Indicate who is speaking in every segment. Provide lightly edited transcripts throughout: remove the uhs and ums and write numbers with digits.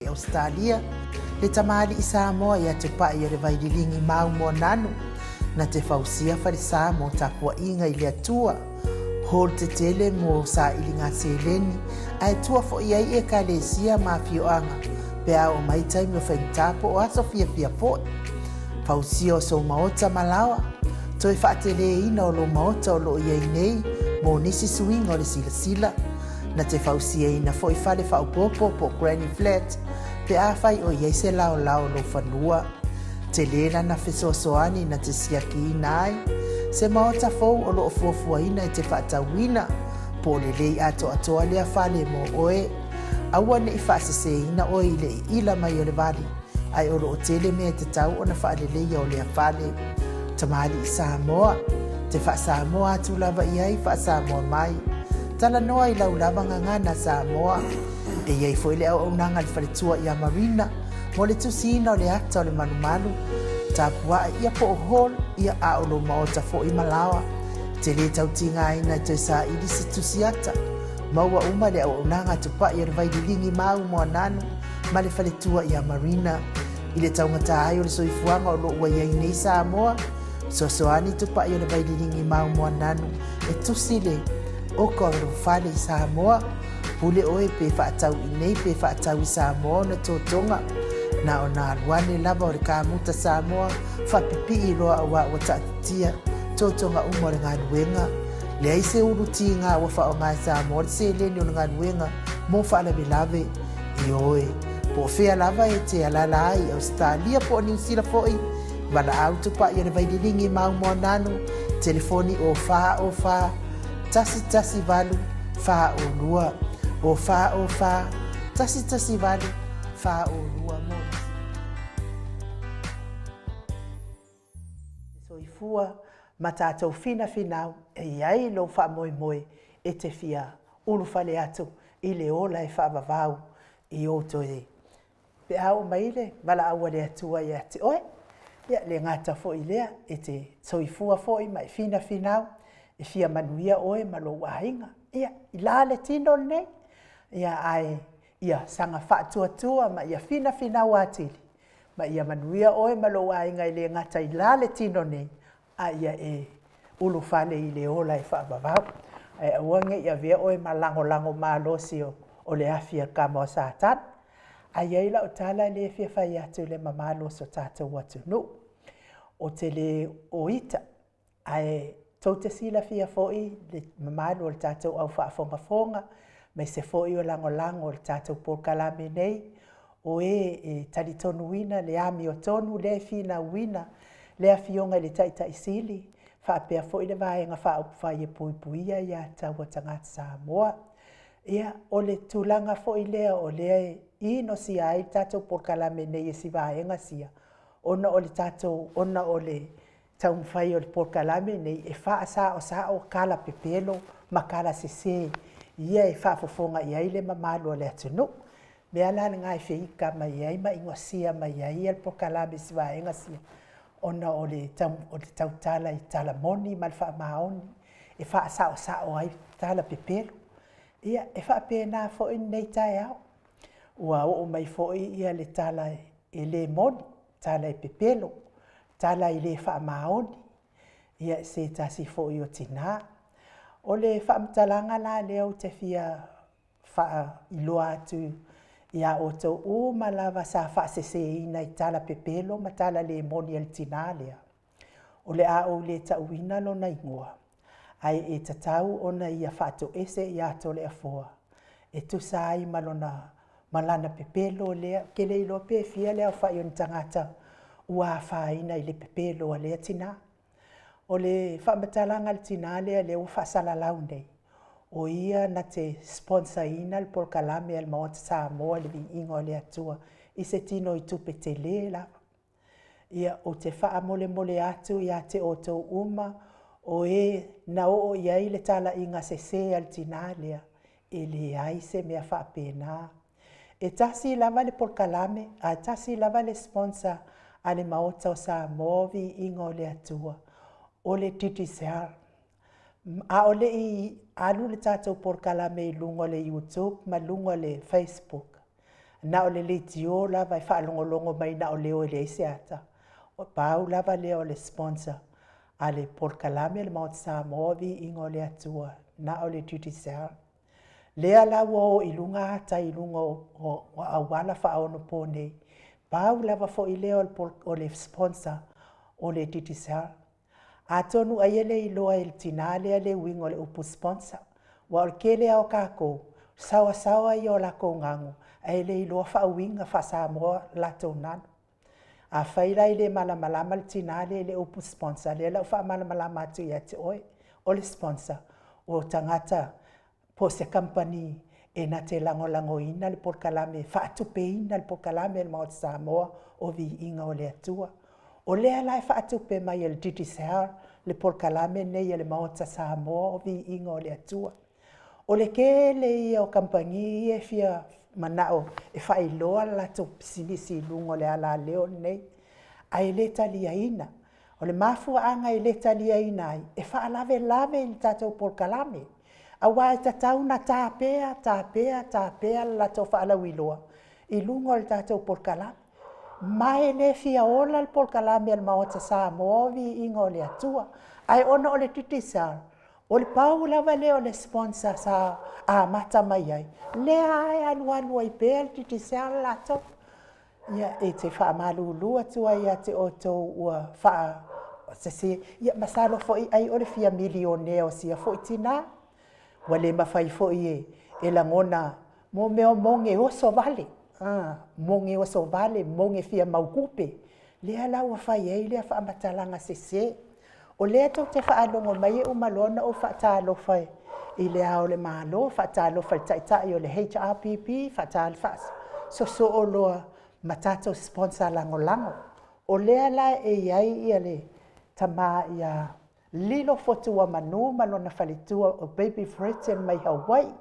Speaker 1: Ausetalia, le tamalii Samoa ia Tupai o le Vaililigi Mau Moananu, na te fausia falesa mo tapuaʻiga i le Atua, hall tetele mo sailiga seleni, ae tua foi ai ekalesia ma afioaga pe a oo mai taimi o faigata po o aso fiafia foi. Fausia o sou maota ma laoa, toe faateleina o lou maota o loo i ai nei mo nisi suiga o le silasila. Na te fausiaina foi fale faaopoopo po o granny flat pe afai o i ai se laolao o lou fanua. Tele lana fesoasoani na te siakiina ai se maota fou o loo fuafuaina e te faatauina, po o lelei atoatoa lea fale mo oe. Aua ne i faaseseina oe i le iila mai o le vali, ae o loo tele mea e tatau ona faaleleia o lea fale. Tamalii Samoa, te faasamoa atu lava i ai faasamoa mai. Talanoa i lau lava gagana Samoa. E i ai foi le auaunaga a le faletua ia Marina mo le tusiina o le ata o le malumalu, tapuae ia po o hall ia a o lou maota foi ma laoa. E te lē tautigaina e toe saili se tusi ata. Maua uma le auaunaga a Tupai o le Vaililigi Mau Moananu ma le faletua ia Marina. I le taugata ai o le soifuaga o loo ua i ai nei Samoa, fesoasoani Tupai o le Vaililigi Mau Moananu e tusi le oka o lou fale i Samoa. Pule oe pe faatau i nei pe faatau i Samoa ona totoga. Na ona alu ane lava o le kamuta Samoa faapipii loa auā ua taatitia totoga uma o le galuega. Leai se ulu tiga ua faaaoga e Samoa le seleni o le galuega mo faalavelave. Ioe, po o fea lava e te alaala ai i Ausetalia po o Niusila foi, valaau Tupai o le Vaililigi Mau Moananu, telefoni o 4 o 4 1 1 8 4 o 2, o 4 o 4 1 1 8 4 o 2 mo nisi. Soifua ma tatou finafinau e i ai lou faamoemoe e te fia ulufale atu i le ola e faavavau i ou toe pe a oo mai le valaau a le Atua ia te oe. Ia, le gata foi lea, e te soifua foi ma e finafinau e fia manuia oe ma lou aiga. Ia, i la le tino lenei, ia ae ia saga faatuatua ma ia finafinau atili ma ia manuia oe ma lou aiga e le gata i la le tino nei, a ia e ulufale i le ola e faavavau. Ae aua ne i avea oe ma lagolago malosi o le afi a le kama o Satani. Ae i ai lau tala lea e fia fai atu i le mamalu o so tatou atunuu. Ou te le o ita, ae tou te silafia foi le mamalu o le tatou au faafogafoga, aemaise foi o lagolago o le tatou polokalame nei, o e e talitonuina le amiotonu lea e finauina le Afioga i le Taitai Sili faapea foi le Vaega Faaupufai e Puipuia Aia Tatau a Tagata Samoa. Ia, o le tulaga foi lea o lea e inosia ai le tatou polokalame nei e si vaega sia, ona o le tatou, ona o le taumafai o le polokalame lenei e faasaosao tala pepelo ma tala sese ia e faafofoga i ai le mamalu o le atunuu. Mea la lena e feita mai ai ma inosia mai ai le polokalame i si vaega sia, ona o le tautala i tala moni ma le faamaoni e faasaosao ai tala pepelo. Ia, e faapena foi lenei taeao, ua oo mai foi ia le tala e le moni, tala e pepelo, tala e le faamaoni, ia se tasi foi o tina. O le faamatalaga la lea ou te fia faailoa atu ia outou uma lava sa faaseseina i tala pepelo ma tala le moni a le tina lea, o le a ou le tauina lona igoa, ae e tatau ona ia faatoese ia Toleafoa e tusa ai ma lona ma lana pepelo lea. Ou te le iloa pe fia le aofai o ni tagata ua afaina i le pepelo a lea tina. O le faamatalaga a le tina lea lea ua faasalalau nei, o ia na te sponsor ina le polokalame a le Maota Samoa i le Viiga o le Atua i se tino i tupe tele lava. Ia, ou te faamolemole atu ia te outou uma o e na oo i ai le talaiga sese a le tina lea, e leai se mea faapena. E tasi lava le polokalame, ae tasi lava le sponsor a le Maota o Samoa Viiga o le Atua, o le Digicel. A o le i alu le tatou polokalame i luga o le YouTube ma luga o le Facebook, Na o le leitio lava e faalogologo mai na o leo e leai se ata. O pau lava lea o le sponsor a le polokalame a le Maota Samoa o Viiga o le Atua, na o le Digicel. Lea la ua o i luga ata i luga o auala faaonaponei, pau lava foi lea o le sponsor o le Digicel. Atonu ai e le iloa e le tinā lea le uiga o le upu sponsor, aua o le tele lava o tatou, saoasaoa ia o latou nanu, ae le iloa faauiga faa-Samoa latou nanu. Afai la e le malamalama le tina lea i le upu sponsor, o lea o le a ou faamalamalama atu ia te oe. O le sponsor, o tagata po o se kamupani e na te lagolagoina le polokalame, e faatupeina le polokalame a le Maota Samoa o Viiga o le Atua. O lea la e faatupe mai e le Digicel le polokalame lenei a le Maota Samoa o Viiga o le Atua. O le tele ia o kamupani ia e fia manao e faailoa le latou pisinisi i luga o le alaleo lenei, ae le taliaina. O le mafuaaga e le taliaina ai, e faalavelave i le tatou polokalame, aua e tatau ona ta pea, ta pea, ta pea le latou faalauiloa i luga o le tatou polokalame. Ma e le fia ola le polokalame a le Maota Samoa o Viiga o le Atua. Ae ona o le Digicel, o le pau lava lea o le sponsor sa amata mai ai, lea lava e alualu ai pea le Digicel latou. Ia, e te faamalulu atu ai ia te outou ua faasese, ia masalo foi ai o le fia milionea o sia foi tina, ua le mafai foi e lagona mo mea o moge oso vale, moge oso vale, moge fia mau tupe, lea la ua fai ai lea faamatalaga sese. O lea tou te faalogo mai e uma loa ona ou faatalofa i Le Ao o le Malo, faatalofa i le Taitai o le HRPP, faatalofa soosoo loa ma tatou sponsor lagolago. O lea la e i ai le tama ia Lilo Fotuamanu ma lona faletua o Baby Fredden mai Hawaii.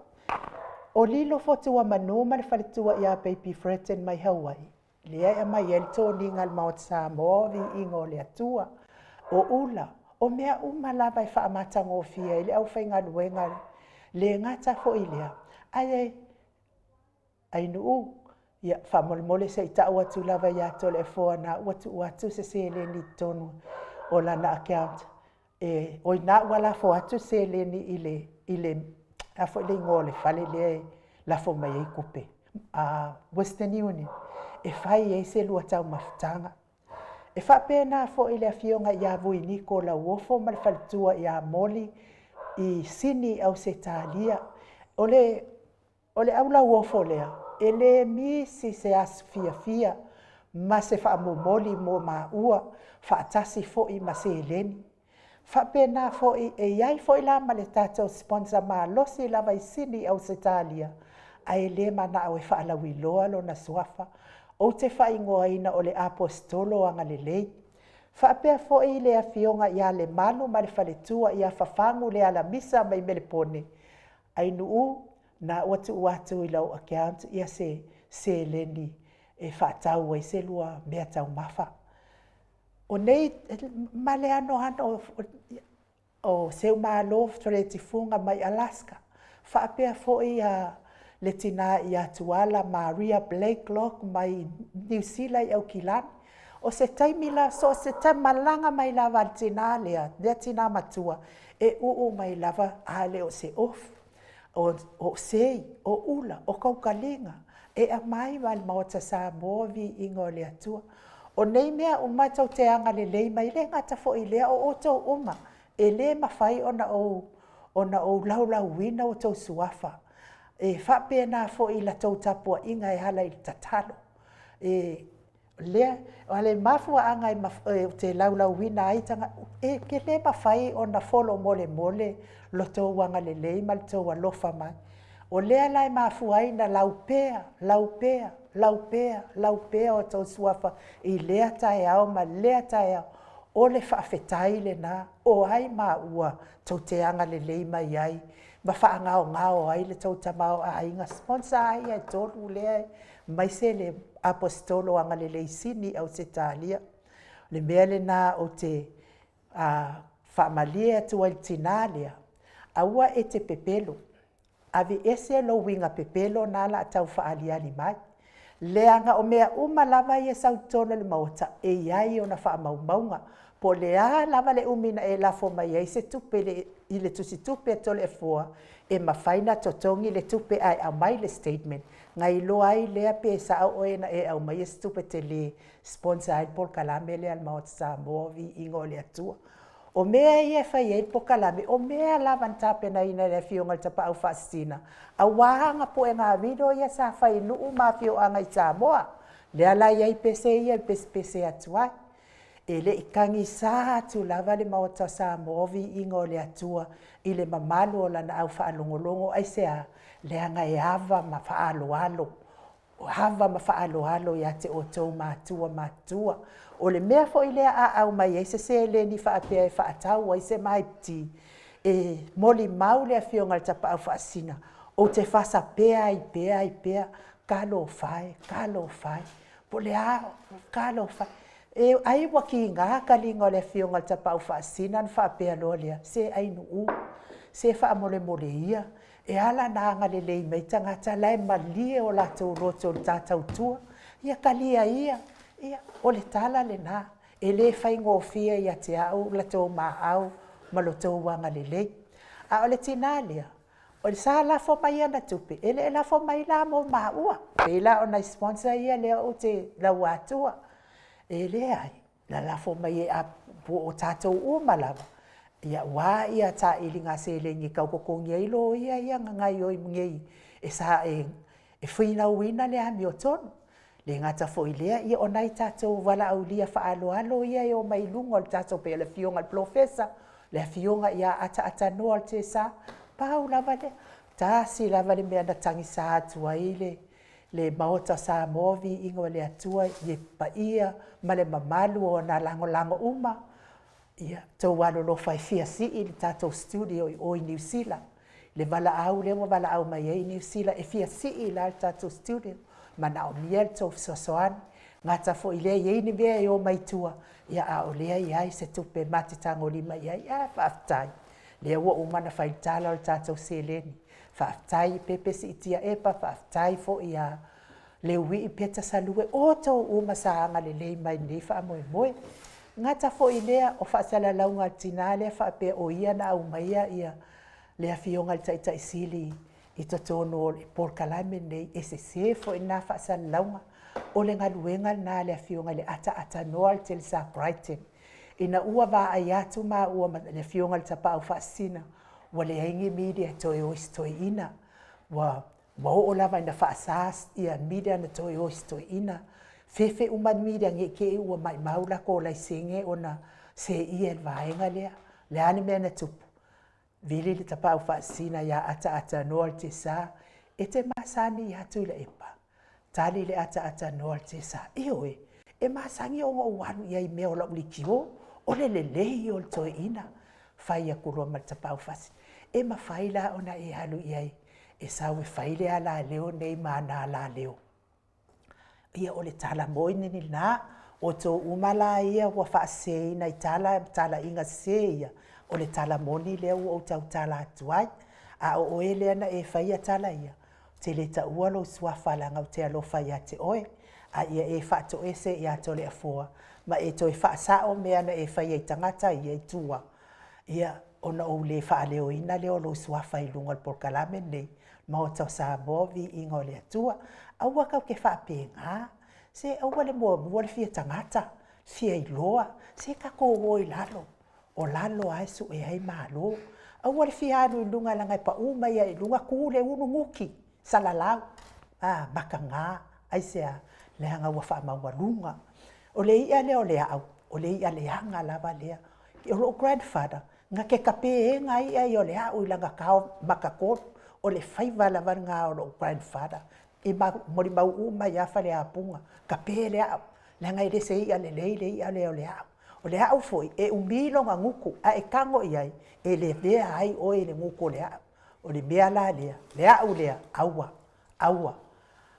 Speaker 1: O Lilo Fotuamanu ma le faletua ia Baby Fredden mai Hawaii, lea e aumai ai le toniga a le Maota Samoa o Viiga o le Atua, o ula, o mea uma lava e faamatagofie ai le aufaigaluega. Le gata foi i lea, ae Ainuu, ia faamolemole se i tau atu lava ia Toleafoa na ua tuu atu se seleni i totonu o lana account. E, oi na ua lafo atu seleni i le, i le, a foi le igoa o le fale lea e lafo mai ai tupe, Western Union, e fai ai se lua taumafataga. E faapena foi le afioga ia Vuiniko Lauofo ma le faletua ia Moli i Sini Ausetalia. O le O le aulauofo lea, e le misi se aso fiafia ma se faamomoli mo maua faatasi foi ma seleni. Faapena foi, e i ai foi la ma le tatou sponsor malosi lava i Sini Ausetalia, ae le manao e faalauiloa lona suafa. Ou te faaigoaina o le Aposetolo Agalelei. Faapea foi le afioga ia Lemalu ma le faletua ia Fafagu Lealamisa mai Melepone, Ainuu, na ua tuu atu i lau account ia se seleni e faatau ai se lua mea taumafa. O nei ma le anoano o Seumalo Feleti Fuga mai Alaska, faapea foi a le tina ia Tuala Maria Blakelock mai Niu Sila i Aukilani. O se taimi la, so o se malaga mai lava a le tina lea, lea tina matua, e uu mai lava a le o se ofu, o sei, o ula, o tautaliga, e aumai ma le Maota Samoa viiga o le Atua. O nei mea uma tou te agalelei mai, e le gata foi i lea, o outou uma, e le mafai ona ou laulauina outou suafa. E faapena foi i la outou tapuaiga e ala i le tatalo. E lea, o le mafuaaga ou te laulauina ai tagata, e le mafai ona folo molemole lo outou agalelei ma lo outou alofa mai. O lea la e mafua ai ona laupea, laupea, laupea, laupea outou suafa i lea taeao ma lea taeao. O le faafetai lena, o ai maua tou te agalelei mai ai ma faagaogao ai le tou tamaoaiga, sponsor lava ia e tolu lea, aemaise le Aposetolo Agalelei Sini i Ausetalia. O le mea lena ou te faamalie atu ai i le tina lea, aua e te pepelo, aveese lou uiga pepelo lena o le a tau faaaliali mai. Leaga o mea uma lava ia e sau i totonu o le Maota, e i ai ona faamaumauga. Po o le a lava le umi na e lafo mai ai se tupe i le tusitupe a Toleafoa, e mafai ona totogi le tupe ae aumai le statement, na iloa ai lea pe sao oe na e aumaia se tupe tele e sponsor ai le polokalame lea a le Maota Samoa o Viiga o le Atua. O mea ia e fai ai le polokalame, o mea lava na tapenaina e le Afioga i le Tapaau Faasisina, aua ana puega riddle ia sa fai i nuu ma afioaga i Samoa. Lea la e i ai pese ia e pesepese atu ai. E le i tagisa atu lava le Maota o Samoa o Viiga o le Atua i le mamalu o lana aufaalogologo. Aisea? Leaga e ava ma faaaloalo, ava ma faaaloalo ia te outou matua matutua. O le mea foi lea a aumai ai se seleni faapea e faatau ai se maipti, e molimau le Afioga i le Tapaau Faasisina, ou te fasa pea ai pea ai pea, talofa e, talofa e, po o le a, talofa e. Ai ua kiga taliga o le Afioga i le Tapaau Faasisina ona faapea loa lea, se Ainuuu, se faamolemole ia, e ala ona agalelei mai tagata la e malie o latou loto i le ta tautua, ia talia ia, ia o le tala lena. E le faigofie ia te au la outou maau ma lo outou agalelei. A o le tina lea, sa lafo mai ana tupe, e le lafo mai la mo maua, pei la o nai sponsor ia lea ou te laua atua. E leai, na lafo mai e po o tatou uma lava, ia aua ia sailiga seleni e tau totogi ai loia ia na gaoioi nei e sa e finauina le amiotonu. Le gata foi i lea, ia o nai tatou valaaulia faaaloalo ia e omai i luga o le tatou, pei o le afioga i le Polofesa, le afioga ia Ataatanoa o le SSA, pau lava lea, tasi lava le mea na tagisa atu ai le Maota o Samoa, viiga o le Atua i le paia ma le mamalu o ona lagolago uma, ia outou alolofa e fia sii le tatou studio i o i Niu Sila, le valaau lea ua valaau mai ai Niu Sila e fia sii la le tatou studio, manaomia le tou fesoasoani. Gata foi i lea e i ai ni mea e o mai tua, ia a o lea e i ai se tupe ma te tagolima i ai, ae faafetai, lea ua uma ona fai le tala o le tatou seleni. Faafetai Pepe Siitia Epa, faafetai foi ia Leuii Peta Salue, o outou uma sa agalelei mai i lenei faamoemoe. Gata foi i lea o faasalalauga a le tina lea faapea o ia na aumaia ia le afioga i le Taitai Sili i totonu o le polokalame lenei, e sese foi lena faasalalauga. O le galuega lena a le afioga i le ataatanoa o le Telesa Crichton. Ina ua vaai atu maua ma le afioga i le Tapaau Faasisina, ua leai ni media e toe o i si toeaina, ua Ua oo lava ina faasa ia media na toe o i si toeaina. Fefe uma media ne i te i ua maimau latou laisene ona seia e le vaega lea. O le a le mea na tupu? Vili le tapaau faasisina ia Ataatanoa le Tesa, e te masani atu i Laepa. Tali le Ataatanoa le Tesa, ioe, e masani ona ou alu i ai i mea o lau leitio, o le lelei ia o le toeaina. Fai atu loa ma le tapaau faasisina, e mafai la ona e alu i ai e sau e fai le alaleo nei ma ana alaleo. Ia o le tala moni lena, o outou uma la ia ua faaseseina i tala ma talaiga sese ia, o le tala moni lea ua ou tautala atu ai. A o oe lea na e faia tala ia, ou te le taua lou suafa leaga ou te alofa ia te oe, a ia e faatoese ia Toleafoa ma e toe faasao mea na e faia i tagata ia i tua, ia, ona ou le faaleoina lea o lou suafa i luga o le polokalame lenei, Maota o Samoa, Viiga o le Atua. Aua tatou te faapena, se aua le muamua le fia tagata, fia iloa, se tatou o i lalo, o lalo lava e sue ai malo. Aua le fia alu i luga leaga e pau mai lava i luga tu le ulu nuti, salalau, a, mataga. Aisea? Leaga ua faamaualuga. O le i'a lea o le au, o le i'a leaga lava lea. O lou grandfather, na te tapeina i'a ia o le au i lana tao matatolu. O le faiva lava lena o lou grandfather. E molimau uma ai lava Faleapuga, tape le au, leaga e le o se i'a lelei le i'a lea o le au. O le au foi, e umi lona gutu, a e tago i ai, e lavea ai oe i le gutu o le au. O le mea la lea, le au lea, aua, aua,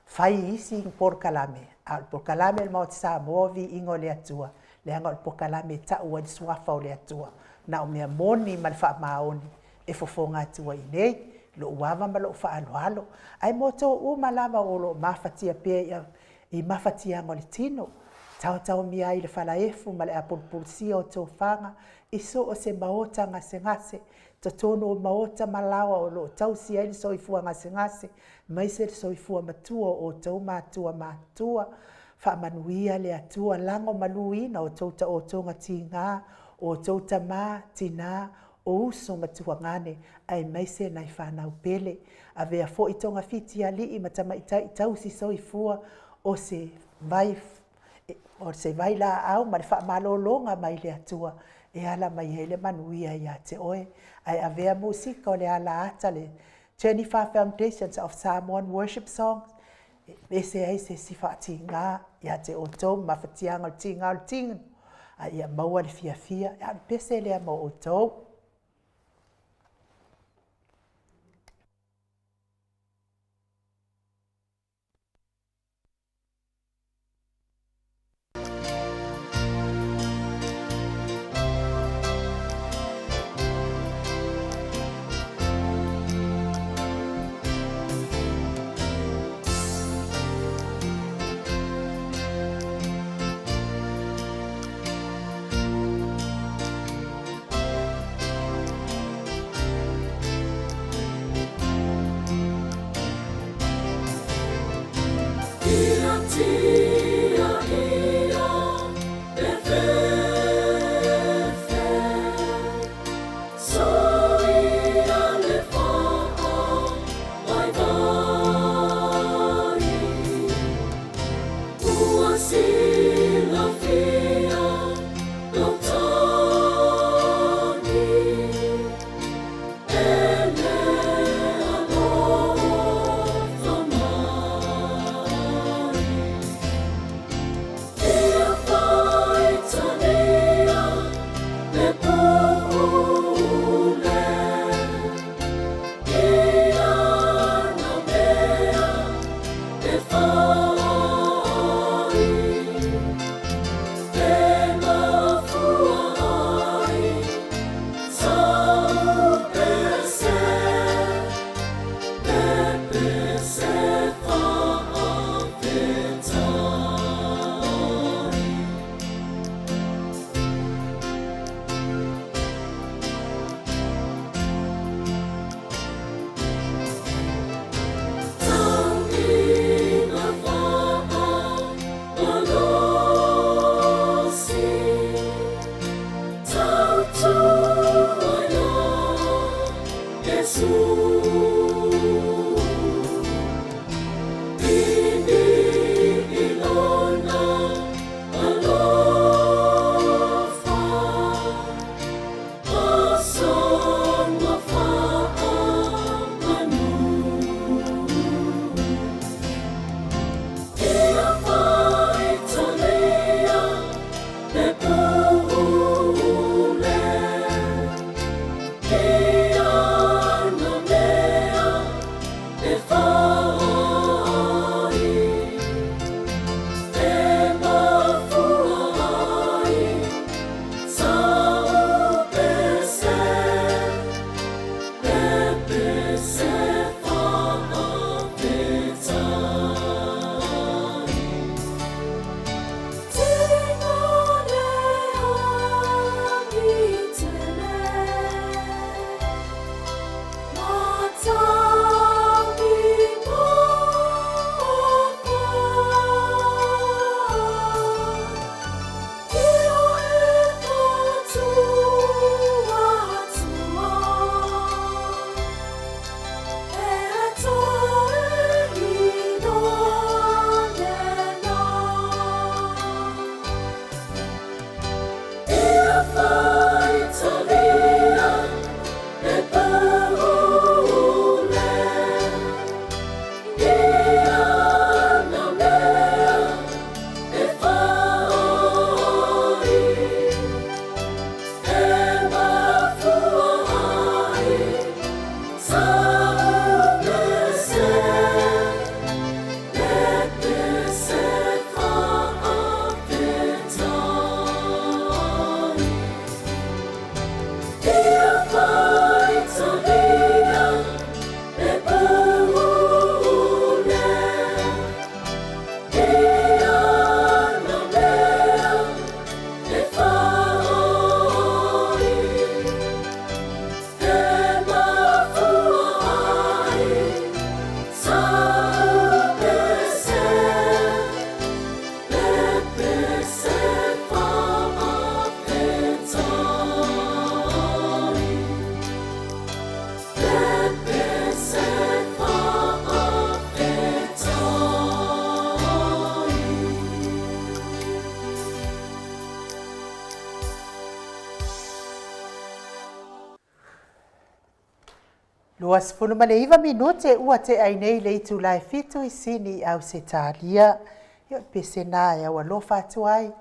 Speaker 1: fai isi polokalame, a o le polokalame a le Maota Samoa, viiga o le Atua, leaga o le polokalame e tau ai le suafa o le Atua. Na o mea moni ma le faamaoni e fofoga atu ai nei, lou ava ma lou faaaloalo. Ae mo outou uma lava o lo o mafatia pea i mafatiaga o le tino, taotaomia ai le falaefu ma le apulupulusia o tofaga i so o se maota gasegase, totonu o maota ma laoa o lo o tausi ai le soifua gasegase, aemaise le soifua matua o outou matua matutua. Faamanuia le Atua, lagomaluina outou taotoga tiga, o outou tama, tina, o uso ma tuagane, aemaise nai fanau pele. Avea foi togafiti a alii ma tamaitai tausisoifua o se vailaau ma le faamalologa mai le Atua e ala mai ai le manuia ia te oe. Ae avea musika o le alaata a le Tenifa Foundation of Samoan Worship Songs e ese ai se isi faatiga ia te outou ma mafatiaga o le tiga o le tino, a ia maua le fiafia. A o le pese lea mo outou. 29 minute ua tea ai nei le itula e fitu i Sini i Ausetalia. Ia o le pesena e au alofa atu ai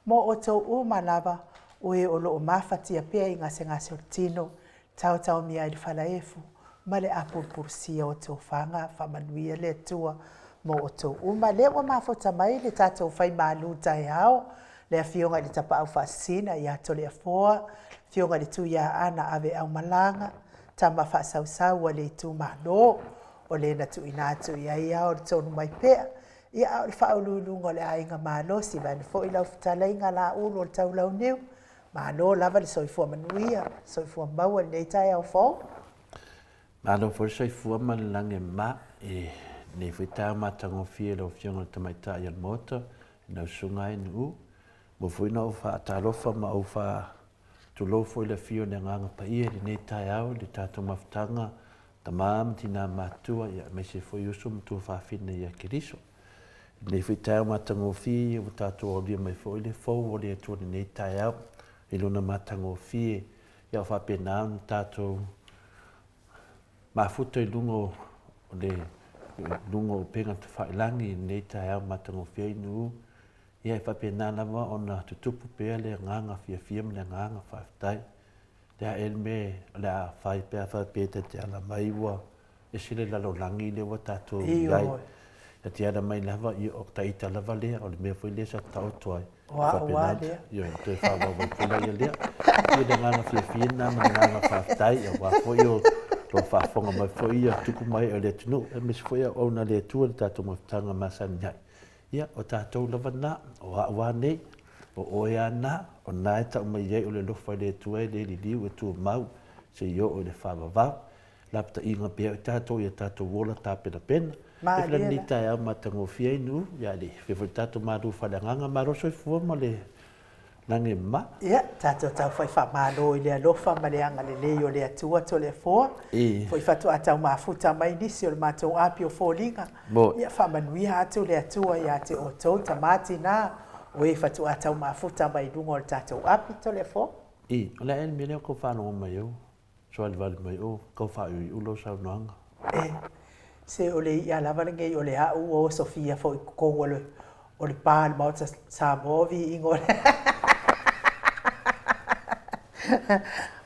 Speaker 1: mo outou uma lava o e o lo o mafatia pea i gasegase o le tino, taotaomia ai le falaefu ma le apulupulusia o tofaga. Faamanuia le Atua mo outou uma. Lea ua mafuta mai le tatou faimalu taeao, le Afioga i le Tapaau Faasisina ia Toleafoa, Afioga i le Tuiaana Aveaumalaga, tama faasausau a le itumalo, o le na tuuina atu i ai ao le tonu mai pea, ia a o le faauluuluga o le aiga malosi, vaeane foi lau fetalaiga Laulu o le Taulauniu, malo lava le soifua manuia, soifua maua i lenei taeao fou.
Speaker 2: Malo foi le soifua ma le lagi e mama i lenei foi taeao matagofie i lau Afioga i le Tamaitai o le Maota, i lau Susuga Ainuu. Ua foi na ou faatalofa ma ou faatulou foi i le afio o le Agaga Paia i lenei taeao i le tatou mafutaga tama ma tina matutua, ia, aemaise foi uso ma tuafafine ia Keriso. I lenei foi taeao matagofie ua tatou aulia mai foi le fou o le Atua i lenei taeao i lona matagofie, ia o faapena ona tatou mafuta i luga o le luga o upega tafailagi i lenei taeao matagofie i Nuu. Ia e faapena lava ona tutupu pea le agaga fiafia ma le agaga faafetai. Le a ea le mea o le a fai pe a faapea ta te ala mai ua ese le lalolagi lea ua tatou i ai. Ta te ala mai lava, ia o ta ita lava lea, o le mea foi lea sa taoto ai.
Speaker 1: O a'u a lea.
Speaker 2: Ia, toe faaauau ai foi laia lea. Ia le agaga fiafia lena ma le agaga faafetai, aua foi o lo faafofoga mai foi ia tupu mai o le atunuu, aemaise foi auauna a le Atua i le tatou mafutaga masani ai. Ia, o tatou lava na, o a'u a nei, o oe a na, o na e tau mai ai o le alofa i le Atua e le liliu e tumau seia oo i le faavavau. Lapataiga pea o tatou ia tatou ola tapenapena. E fia lenei taeao matagofie ai nuu, ia le fia foi tatou malu faaleagaga, malo soifua ma le lagi e mama.
Speaker 1: Ia, tatou taufai faamalo i le alofa ma le agalelei o le Atua Toleafoa. Foi faatoa tau mafuta mai nisi o le matou api o foliga. Ia, faamanuia atu le Atua ia te outou tama tina, o e faatoa tau mafuta mai i luga o le tatou api Toleafoa.
Speaker 2: O le a ea le mea lea ua tou faalogo mai ai? Soalivali mai o tau faaiuiu lau saunoaga.
Speaker 1: E, se o le i'a lava lenei o le a'u ua osofia foi i totonu o le o le pa o le Maota Samoa o viiga o le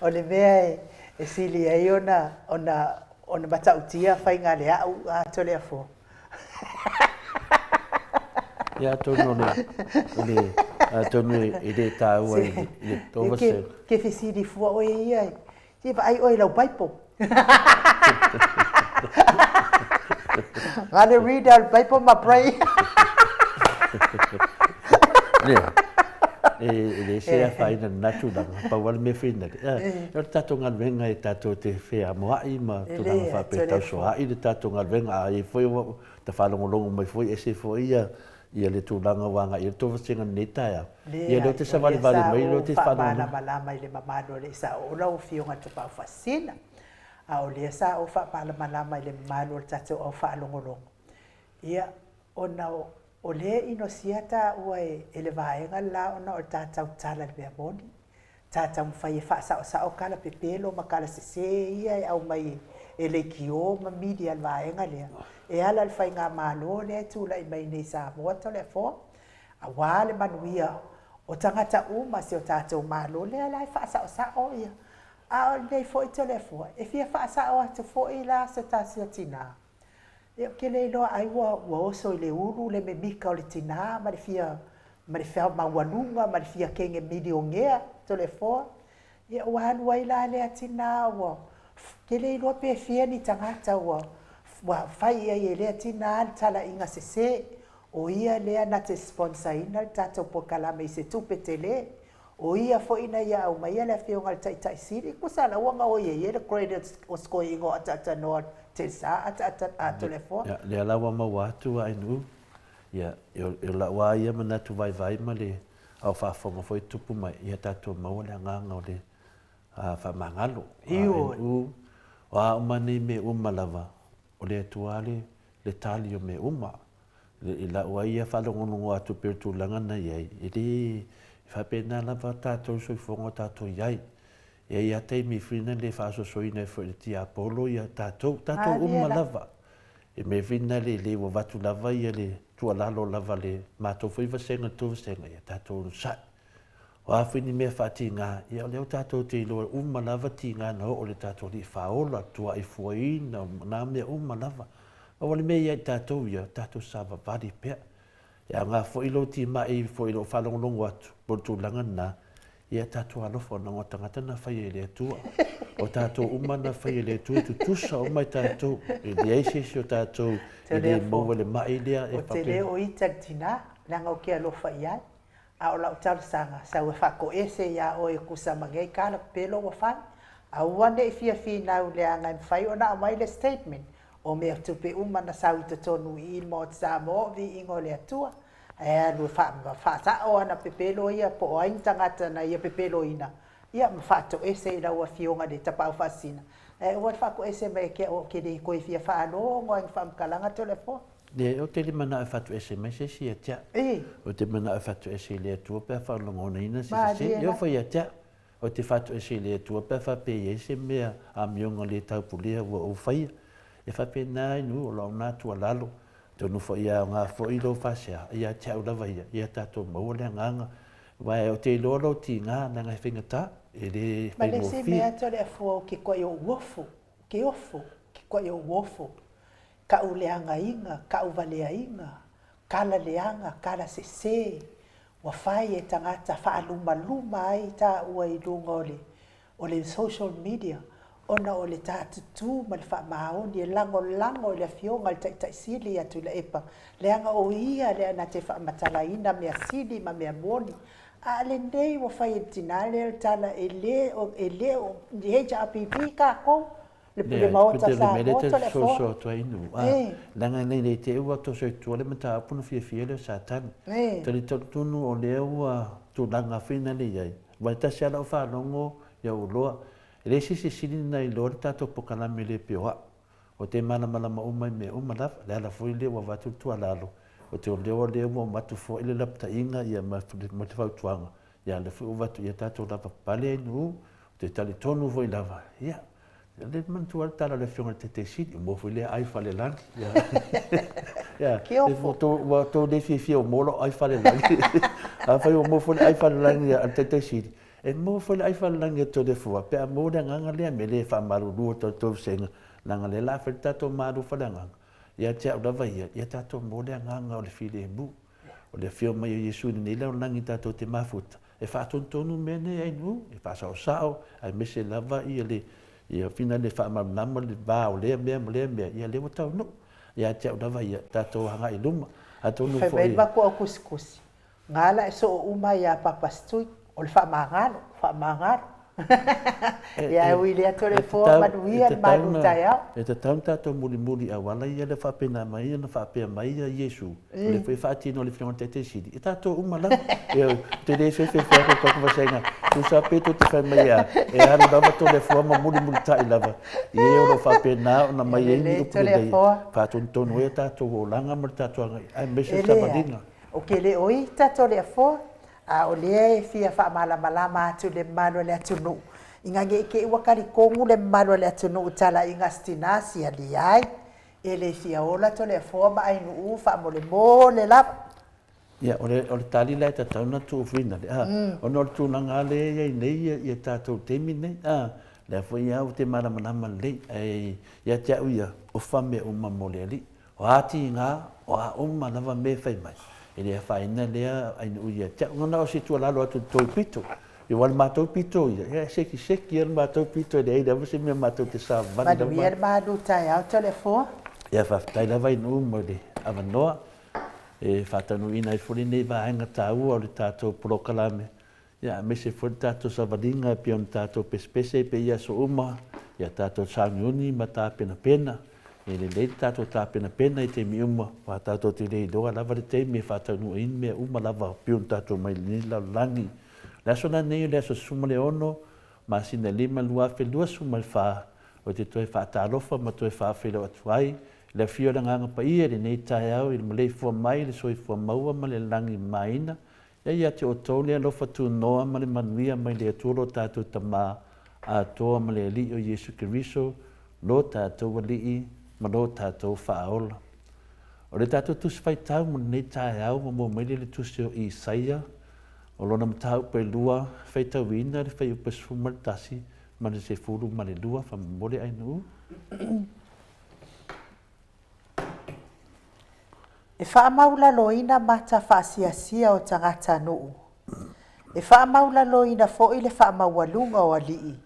Speaker 1: O le mea e sili ai ona ona ona matautia faiga a le a'u a Toleafoa.
Speaker 2: Ia atonu o le o le atonu e le taua i le tou vasega.
Speaker 1: Ke fesili fua oe ia, se vaai oe i lau Bible. Gotta read our Bible ma pray.
Speaker 2: Lea, e le se afaina lena tulaga, pau lava le mea finale. O le tatou galuega e tatou te feamoa'i ma tulaga faapea, tausoa'i le tatou galuega, a i ai foi ua ta faalogologo mai foi, ese foi ia le tulaga ua agai i ai le tou vasega i lenei taeao. Ia lea ou te savalivali mai, lea ou te
Speaker 1: faalogologo. Lea sa ou faamalamalama i le mamalu o le sa oo lau Afioga i le Tapaau Faasisina, a o lea sa ou faamalamalama i le mamalu o le tatou au faalogologo. Ia, ona o lea e inosia taua e le vaega le la ona o le ta tautala i le mea moni. Ta taumafai e faasaosao tala pepelo ma tala sese ia e aumai e leitio ma media a le vaega lea, e ala i le faigamalo lea e tulai mai nei i Samoa Toleafoa, aua le manuia o tagata uma si o tatou Malo lea la e faasaosao ia. A o lenei foi Toleafoa, e fia faasao atu foi la se tasi o tina. Ia ou te le iloa ai ua ua oso i le ulu le mimika o le tina ma le fia ma le faamaualuga ma le fia kege milionea Toleafoa. Ia ua alu ai la lea tina ua te le iloa pe fia ni tagata ua ua fai i ai e lea tina le talaiga sese o ia lea na te sponsor ina le tatou polokalame i se tupe tele. O ia foi na ia aumaia le Afioga i le Taitai Sili, tusa la ua gaoi ai e le credit o se toeaina o ataatanoa Telsa ataata a Toleafoa.
Speaker 2: Ia, lea la ua maua atu a NU. Ia, o lau lava ia manatu vaivai ma le ao faafofoga foi tupu mai, ia tatou maua le agaga o le faamagalo.
Speaker 1: Ioe.
Speaker 2: NU, o a uma nei mea uma lava, o le Atua le tali o mea uma. I lau ai ia faalogologo atu pei o le tulaga na i ai, e le faapena lava tatou soifuaga o tatou i ai. E i ai lava taimi foi na le faasoasoaina ai foi e le tiapolo ia tatou, tatou uma lava. E mea foi na le le ua avatu lava ia le tuualalo lava a le matou foi vasega le tou vasega, ia tatou onosai. O a foi ni mea faatiga, ia o lea ua tatou te iloa uma lava tiga na oo i le tatou Alii Faaola, tuaifuaina, na mea uma lava. Aua o le mea ia i tatou ia, tatou savavali pea. E aoga foi lou timai foi i lou faalogologo atu po o le tulaga lena, ia tatou alofa ona o tagata na faia e le Atua. O tatou uma na faia e le Atua, e tutusa uma i tatou. E leai se isi o tatou e le maua i le mai lea e
Speaker 1: faapena. Ou te le o ita i le tina, leaga ou te alofa i ai. A o lau talosaga, sau e faatoese iā oe e tusa ma nei tala pepelo ua fai. Aua ne i fia finau leaga e mafai ona aumai le statement o mea tupe uma na sau i totonu i i le Maota Samoa o viiga o le Atua, ae alu e faasao ana pepelo ia po o ai ni tagata na ia pepeloina, ia ma faatoese i lau Afioga i le Tapaau Faasisina, ae aua le faatoese mai e te au ou te le toe fia faalogo lava i ni faamatalaga Toleafoa.
Speaker 2: Leai, ou te le manao e fatoese mai se isi ia te au. Ou te manao e fatoese i le Atua pe a faalogonaina se sese. E oo foi ia te au. Ou te fatoese i le Atua pe a faapea e i ai se mea amioga le taupulea ua ou faia. E faapena ai nuu o lau na tuualalo. Atonu foi e aoga foi lou faasea ia te au lava ia, ia tatou maua le agaga. Aua ou te iloa lou tiga leaga e faigata, e le
Speaker 1: Ma le isi mea Toleafoa, ou te koe ou ofo, ou te ofo, ou te koe ou ofo. Ka'u leagaina, ka'u valeaina, kala leaga, kala sese, ua fai e tagata faalumaluma ai taua i luga o le o le social media ona o le ta tutū ma le faamaoni e lagolago i le Afioga i le Taitai Sili ia Tuilaepa, leaga o ia lea na te faamatalaina mea sili ma mea moni. A lenei ua fai e le tinā lea le tala e le o e le o ni HRPP tatou. Le pule maota
Speaker 2: Samoa, le mea lea te soso atu ai nu, a, leaga nei nei te ua toso i tua le mataupu na fiafia lea o Satani. Talitonu o lea ua tulaga foi na le i ai. Aua e tasi lava lau faalogo ia ou loa, e leai se isi e sili ona iloa le tatou polokalame le pei o au. Ou te malamalama uma i mea uma lava, le ala foi lea ua avatu le tuualalo, ou te iloa o lea ua uma atu foi le lapataiga ia ma le fautuaga, ia lea foi ua avatu ia tatou lavapapale ai nuu, ou te talitonu foi lava, ia, O lea e manatua lava le tala a le Afioga i le Taitaisili, ua maua foi lea ai falelagi. Ia, ua outou le fiafia ua maua lou ai falelagi. Afai ua maua foi le ai falelagi a le Taitaisili, e maua foi le ai falelagi a Toleafoa pe a maua le agaga lea, mea lea e faamalulu atu ai le tou vasega, leaga o lea o le a fai le tatou malu faaleagaga. Ia te au lava ia, ia tatou maua le agaga o le filemu. O le afio mai o Iesu i lenei lalolagi tatou te mafuta, e faatonutonu mea nei ai nuu, e faasaosao, aemaise lava ia le ia fina le faamalamalama le va o lea mea ma lea mea, ia lea ua taunuu. Ia te au lava ia, tatou agai i luma.
Speaker 1: Atonu foi. Fai mai le matua o tusitusi, Nga la e soo uma ia Papastui, o le faamagalo, faamagalo. Ia e ui lea Toleafoa, manuia le malu taeao.
Speaker 2: E tatau ona tatou mulimuli auala ia lea faapena mai ona faapea mai ia Iesu, o lea foi e faatino e le Afioga i le Taitai Sili, e tatou uma lava. Ioe, ou te le fefe atu i tatou vasega, tusa pe tou te fai mai e a, e alu lava Toleafoa ma mulimulitai lava i e o lo o faapena ona mai ai ni upu lelei e faatonutonu ai o tatou olaga ma le tatou agai, aemaise o le savaliga.
Speaker 1: Ou te le o ita Toleafoa, a o lea e fia faamalamalama atu i le mamalu o le atunuu, ina ne i te i ua talitonu le mamalu o le atunuu i talaiga a si tina siali ai, e le fia ola Toleafoa ma Ainuu faamolemole lava.
Speaker 2: Ia, o le, o le tali la e tatau ona tuufuina le, a, ona o le tulaga lava lea e i ai nei ia tatou i le taimi lenei, a, lea foi lava ou te malamalama lelei, ae ia te au ia, ofa mea uma mo le Alii. O a tiga, o a uma lava mea e fai mai, e le afaina lea ainuu ia te au. Na o se tuualalo atu i le tou pito, aua o le matou pito ia, ia e sekiseki lava le matou pito, e leai lava se mea matou te savali
Speaker 1: lava. Manuia le malu taeao Toleafoa.
Speaker 2: Ia faafetai lava ainuu mo le avanoa e faataunuuina ai foi lenei vaega taua o le tatou polokalame. Ia, aemaise foi le tatou savaliga e pei ona tatou pesepese ai pea i aso uma, ia tatou sauniuni ma tapenapena. E lelei le tatou tapenapena i taimi uma, aua tatou te le iloa lava le taimi e faataunuu ai ni mea uma lava e pei ona tatou omai i lenei lalolagi. O le aso lenei o le aso 16 masina 5 2024, ou te toe faatalofa ma toe faafeiloai atu ai i le afio o le Agaga Paia i lenei taeao i le maleifua mai i le soifua maua ma le lagi mamaina E ia te outou le alofa tunoa ma le manuia mai le Atua lo tatou Tama. atoa ma le Alii o Iesu Keriso, lo tatou Alii ma lo tatou Faaola. O le tatou Tusi Faitau mo lenei taeao ua maua mai lea i le Tusi o Isaia, o lona mataupu e lua, faitauina le fuaiupu e 11 ma le 12. Faamolemole Ainuu.
Speaker 1: E faamaulaloina mata faasiasia o tagatanuu. E faamaulaloina foi le faamaualuga o alii.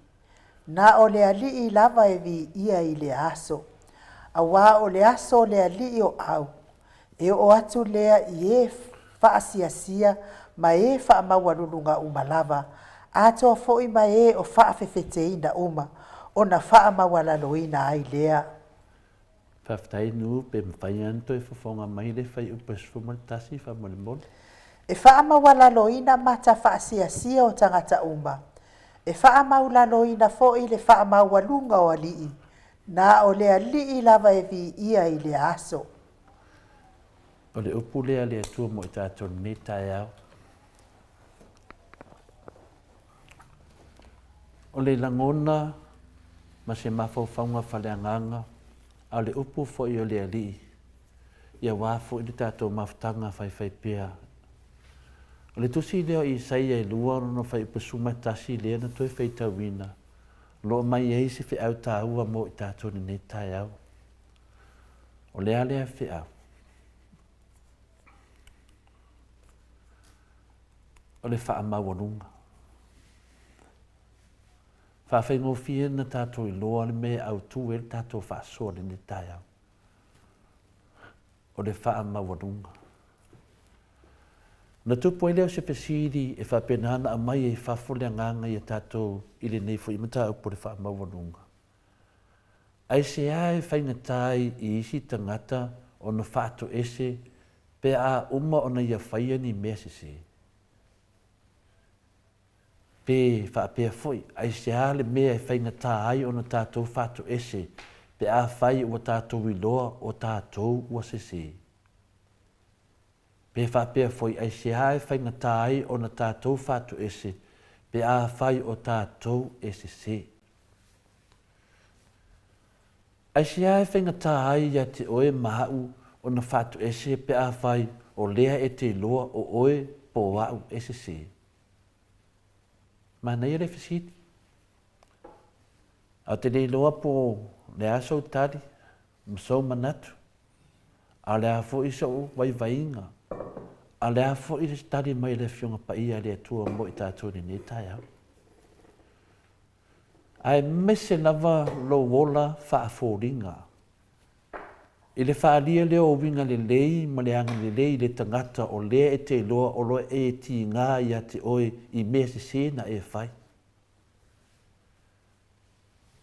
Speaker 1: Na o le Alii lava e viia i lea aso, aua o le aso o le Alii o au, e oo atu lea i e faasiasia ma e faamaualuluga uma lava, atoa foi ma e o faafefeteina uma, ona faamaualaloina ai lea.
Speaker 2: Faafetai Nuu, pe mafai lava ona toe fofoga mai le fuaiupu e 11 faamolemole.
Speaker 1: E faamaualaloina mata faasiasia o tagata uma, e faamaulaloina foi le faamaualuga o alii, na o le Alii lava e viia i lea aso.
Speaker 2: O le upu lea a le Atua mo i tatou i lenei taeao. O le lagona ma se mafaufauga faaleagaga, a o le upu foi o le Alii, ia aua foi le tatou mafutaga faifaipea. O le tusi lea o Isaia e lua lona fuaiupu 11 lea na toe faitauina, o lo o aumai ai se feau taua mo i tatou i lenei taeao. O le a lea feau? O le faamaualuga. Faafaigofie ona tatou iloa le mea e autu ai le tatou faasoa i lenei taeao. O le faamaualuga. Ona tupu ai lea o se fesili e faapena ona aumai ai i fafo le agaga ia tatou i lenei foi mataupu o le faamaualuga. Aisea e faigata ai i isi tagata ona faatoese pe a uma ona ia faia ni mea sese? Pe faapea foi, aisea le mea e faigata ai ona tatou faatoese pe afai ua tatou iloa o tatou ua sese? Pe faapea foi, aisea e faigata ai ona tatou faatoese pe afai o tatou e sese? Aisea e faigata ai ia te oe ma aʻu ona faatoese pe afai o lea e te iloa o oe po o aʻu e sese? Manaia le fesili. Ae ou te le iloa po o le a sou tali ma sou manatu, a o le a foi sou vaivaiga, a o le a foi le tali mai a le Afioga Paia a le Atua mo i tatou i lenei taeao. Aemaise lava lou ola faafoliga. I le faaalia lea o uiga lelei ma le agalelei i le tagata o lea e te iloa o lo e tiga ia te oe i mea sese na e fai.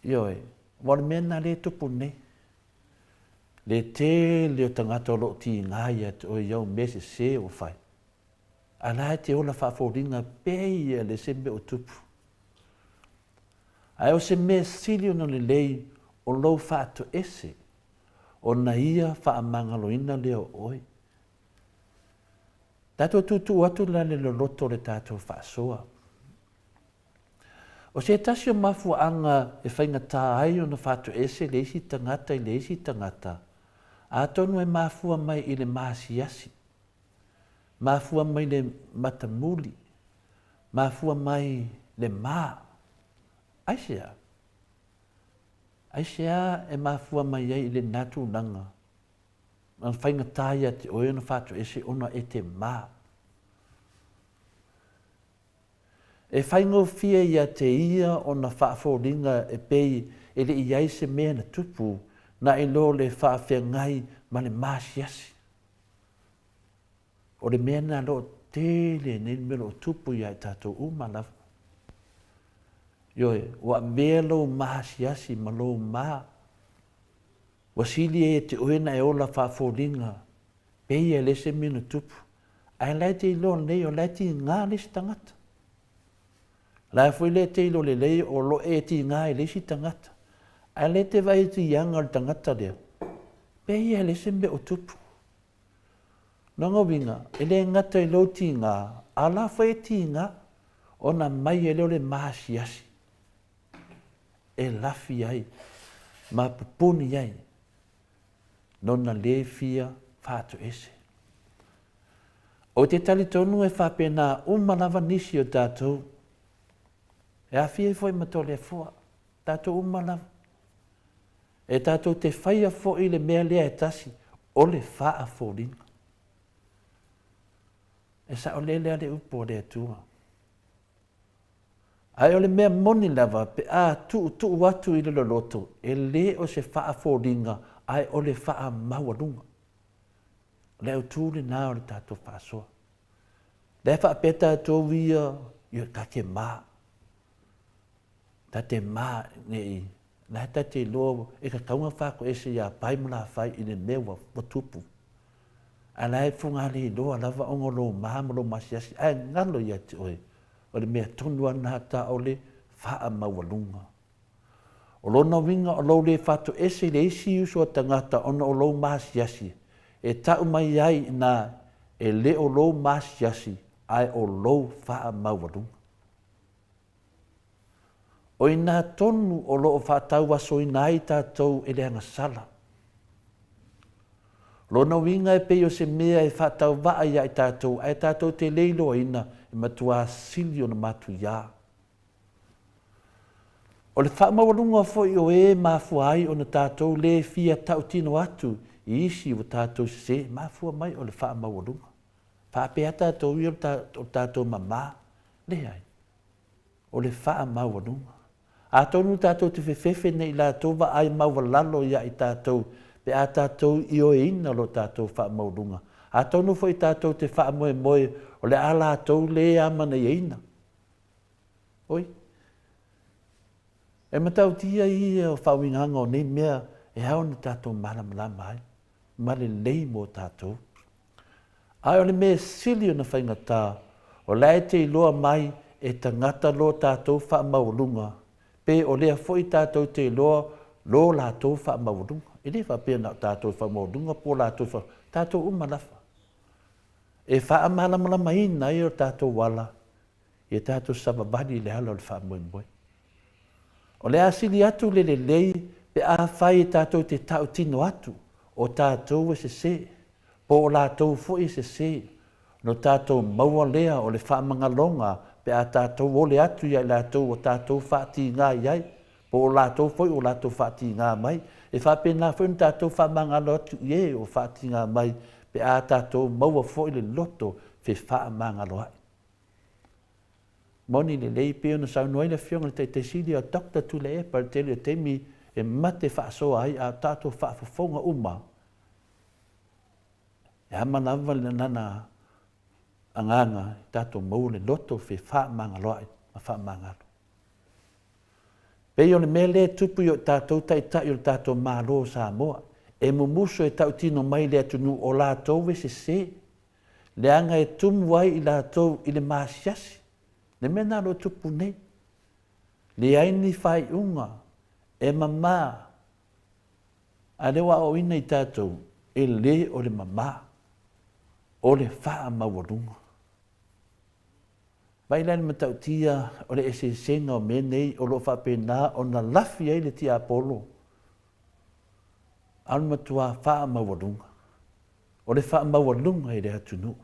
Speaker 2: Ioe, aua o le mea lena lea e tupu nei. Le tele o tagata o lo o tiga ia te oe i au mea sese ua fai. A la e te ola faafoliga pei ia le se mea o tupu. Ae o se mea sili ona lelei o lou faatoese, ona ia faamagaloina lea o oe. Tatou tuutuu atu la le loloto o le tatou faasoa. O se tasi o mafuaaga e faigata ai ona faatoese le isi tagata i le isi tagata, atonu e mafua mai i le maasiasi, mafua mai le matamuli, Mafua mai le ma. Aisea? Aisea e mafua mai ai i lena tulaga na faigata ia te oe ona faatoese ona e te ma? E faigofie ia te ia ona faafoliga e pei e le i ai se mea na tupu, na i lo le faafeagai ma le maasiasi. O le mea lena o lo o tele nei le mea o lo o tupu ia i tatou uma lava. Ioe, ua avea lou maasiasi ma lou ma, ua sili ai e te oe na e ola faafoliga, pei e le se mea na tupu, ae la e te iloa lelei o la e tiga le isi tagata. La e foi le te iloa lelei o lo e tiga i le isi tagata, ae la e te vaai atu i aga o le tagata lea, pei e le se mea o tupu. Lona uiga, e le gata i lou tiga, a o la foi e tiga ona aumai ai lea o le maasiasi. e lafi ai ma pupuni ai nona lē fia faatoese. Ou te talitonu e faapena uma lava nisi o tatou, e aafia ai foi ma Toleafoa, tatou uma lava. E tatou te faia foi le mea lea e tasi, o le faafoliga. E saolele lava le upu a le Atua. Ae o le mea moni lava pe a tuutuu atu i le loloto, e le o se faafoliga ae o le faamaualuga. O le autu lena o le tatou faasoa. Lea e faapea tatou ia, ia ta te ma. Ta te ma ne i, la ta te iloa e tatau ona faatoese ia Pai ma Lafai i le mea ua tupu. Ae la e fugaleiloa lava ona o lou ma ma lou maasiasi ae galo ia te oe o le mea tonu lava lena ta o le faamaualuga. O lona uiga o lou le faatoese i le isi uso a tagata ona o lou maasiasi e tau mai ai ina e le o lou maasiasi ae o lou faamaualuga. O i ina tonu o lo o faatauasoina ai tatou e le agasala. Lona uiga e pei o se mea e faatauvaa ia i tatou ae tatou te le iloaina e matuā sili ona matuiā. O le faamaualuga foi o e mafua ai ona tatou le fia tautino atu i isi ua tatou sesē, mafua mai o le faamaualuga. Faapea tatou ia o le tatou mama, leai. O le faamaualuga. Atonu tatou te fefefe nei latou vaai maualalo ia i tatou pe a tatou ioeina lo tatou faamaualuga. Atonu foi tatou te faamoemoe o le a latou le amanaiaina. Oi. E matautia ia o faauigaga o nei mea e ao ona tatou malamalama ai ma lelei mo tatou. Ae o le mea sili ona faigata, o la e te iloa mai e tagata lo tatou faamaualuga, pe o lea foi tatou te iloa lo latou faamaualuga. E le faapea na o tatou e faamaualuga po o latou e fa... tatou uma lava. E faamalamalamaina ai o tatou ala ia tatou savavali i le ala o le faamoemoe. O le a sili atu le lelei pe afai e tatou te tautino atu o tatou e sese, po o latou foi e sese, ona tatou maua lea o le faamagaloga pe a tatou ole atu ia i latou ua tatou faatiga i ai, po o latou foi ua latou faatiga mai. E faapena foi ona tatou faamagalo atu i e ua faatiga mai pe a tatou maua foi le loto fefaamagaloa'i. Moni lelei pei ona saunoa ai le Afioga i le Taitai Sili a Doctor Tuilaepa i le tele o taimi e mate faasoa ai a o tatou faafofoga uma, e ama lava lana agaga i tatou maua le loto fefaamagaloa'i ma faamagalo. Pei o le mea lea e tupu i o tatou taitai o le tatou Malo o Samoa, e mumusu e tautino mai i le atunuu o latou e sese, leaga e tumu ai i latou i le maasiasi, le mea lena o lo o tupu nei. Leai ni faaiuga e mama, a lea ua aoaoina i tatou, e le o le mama, o le faamaualuga. Vaai la i le matautia o le eseesega o mea nei o lo o faapena ona lafi ai le tiapolo, a o le matua faamaualuga. O le faamaualuga i le atunuu.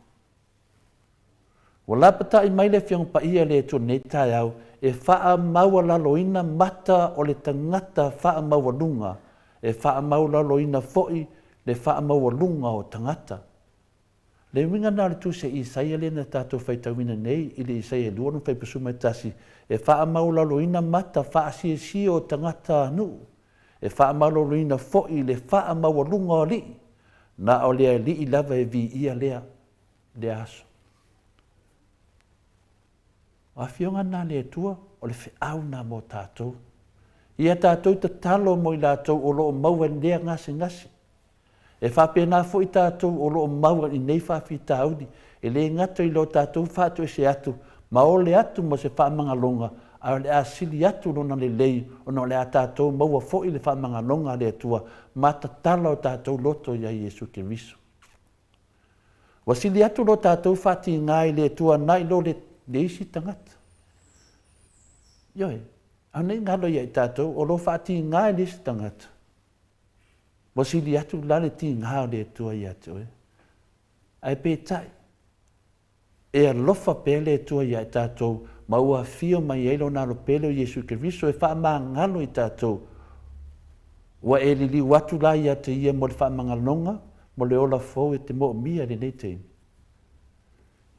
Speaker 2: Ua lapatai mai le Afioga Paia a le Atua i lenei taeao e faamaualaloina mata o le tagata faamaualuga, e faamaualaloina foi le faamaualuga o tagata. Le uiga lena o le tusi a Isaia lea na tatou faitauina nei i le Isaia 61, e faamaualaloina mata faasiesie o tagatanuu, e faamaualaloina foi le faamaualuga o alii, na o le Alii lava e viia lea, lea aso. O Afioga na a le Atua, o le feau na mo tatou. Ia tatou tatalo mo i latou o lo o maua i lea gasegase. E faapena foi tatou o lo o maua i nei faafitauli, e le gata i lo tatou faatoese atu ma ole atu mo se faamagaloga, ae o le a sili atu lona lelei ona o le a tatou maua foi le faamagaloga a le Atua ma tatala o tatou loto iā Iesu Keriso. Ua sili atu lo tatou faatiga i le Atua nai lo le isi tagata. Ioe. A ne i galo ia i tatou, o lo o faatigā i le isi tagata, ua sili atu la le tigā o le Atua ia te oe. Ae peitai, e alofa pea le Atua ia i tatou, ma ua afio mai ai Lona Alo Pele o Iesu Keriso e faamagalo i tatou. Ua e liliu atu la ia te Ia mo le faamagaloga, mo le ola fou e te moomia i lenei taimi.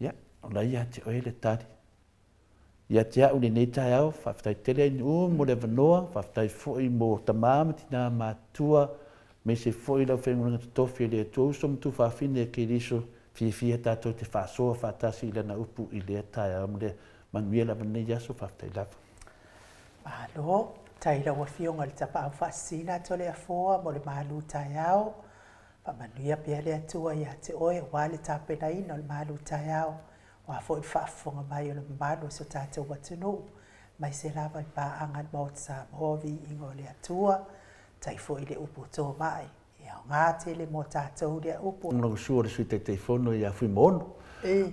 Speaker 2: Ia, o la ia te oe le tali. Ia te a'u i lenei taeao, faafetai tele Ainuu mo le avanoa, faafetai foi mo tamā ma tinā matutua, aemaise foi le aufaigaluega totofi a le Atua uso ma tuafafine a Keriso, fiafia tatou te faasoa faatasi i Lana upu i lea taeao ma le manuia lava lenei aso, faafetai lava.
Speaker 1: Malo, faafetai i lau Afioga i le Tapaau Faasisina Toleafoa mo le malu taeao. Faamanuia pea le Atua ia te oe aua le tapenaina o le malu taeao. O a foi le faafofoga mai o le mamalu o si o tatou atunuu, aemaise lava i paaga a le Maota Samoa, viiga o le Atua, tai foi i le upu tomai, e aoga tele mo tatou lea upu.
Speaker 2: Lau susu o le Sui Taitaifono ia Fuimaono,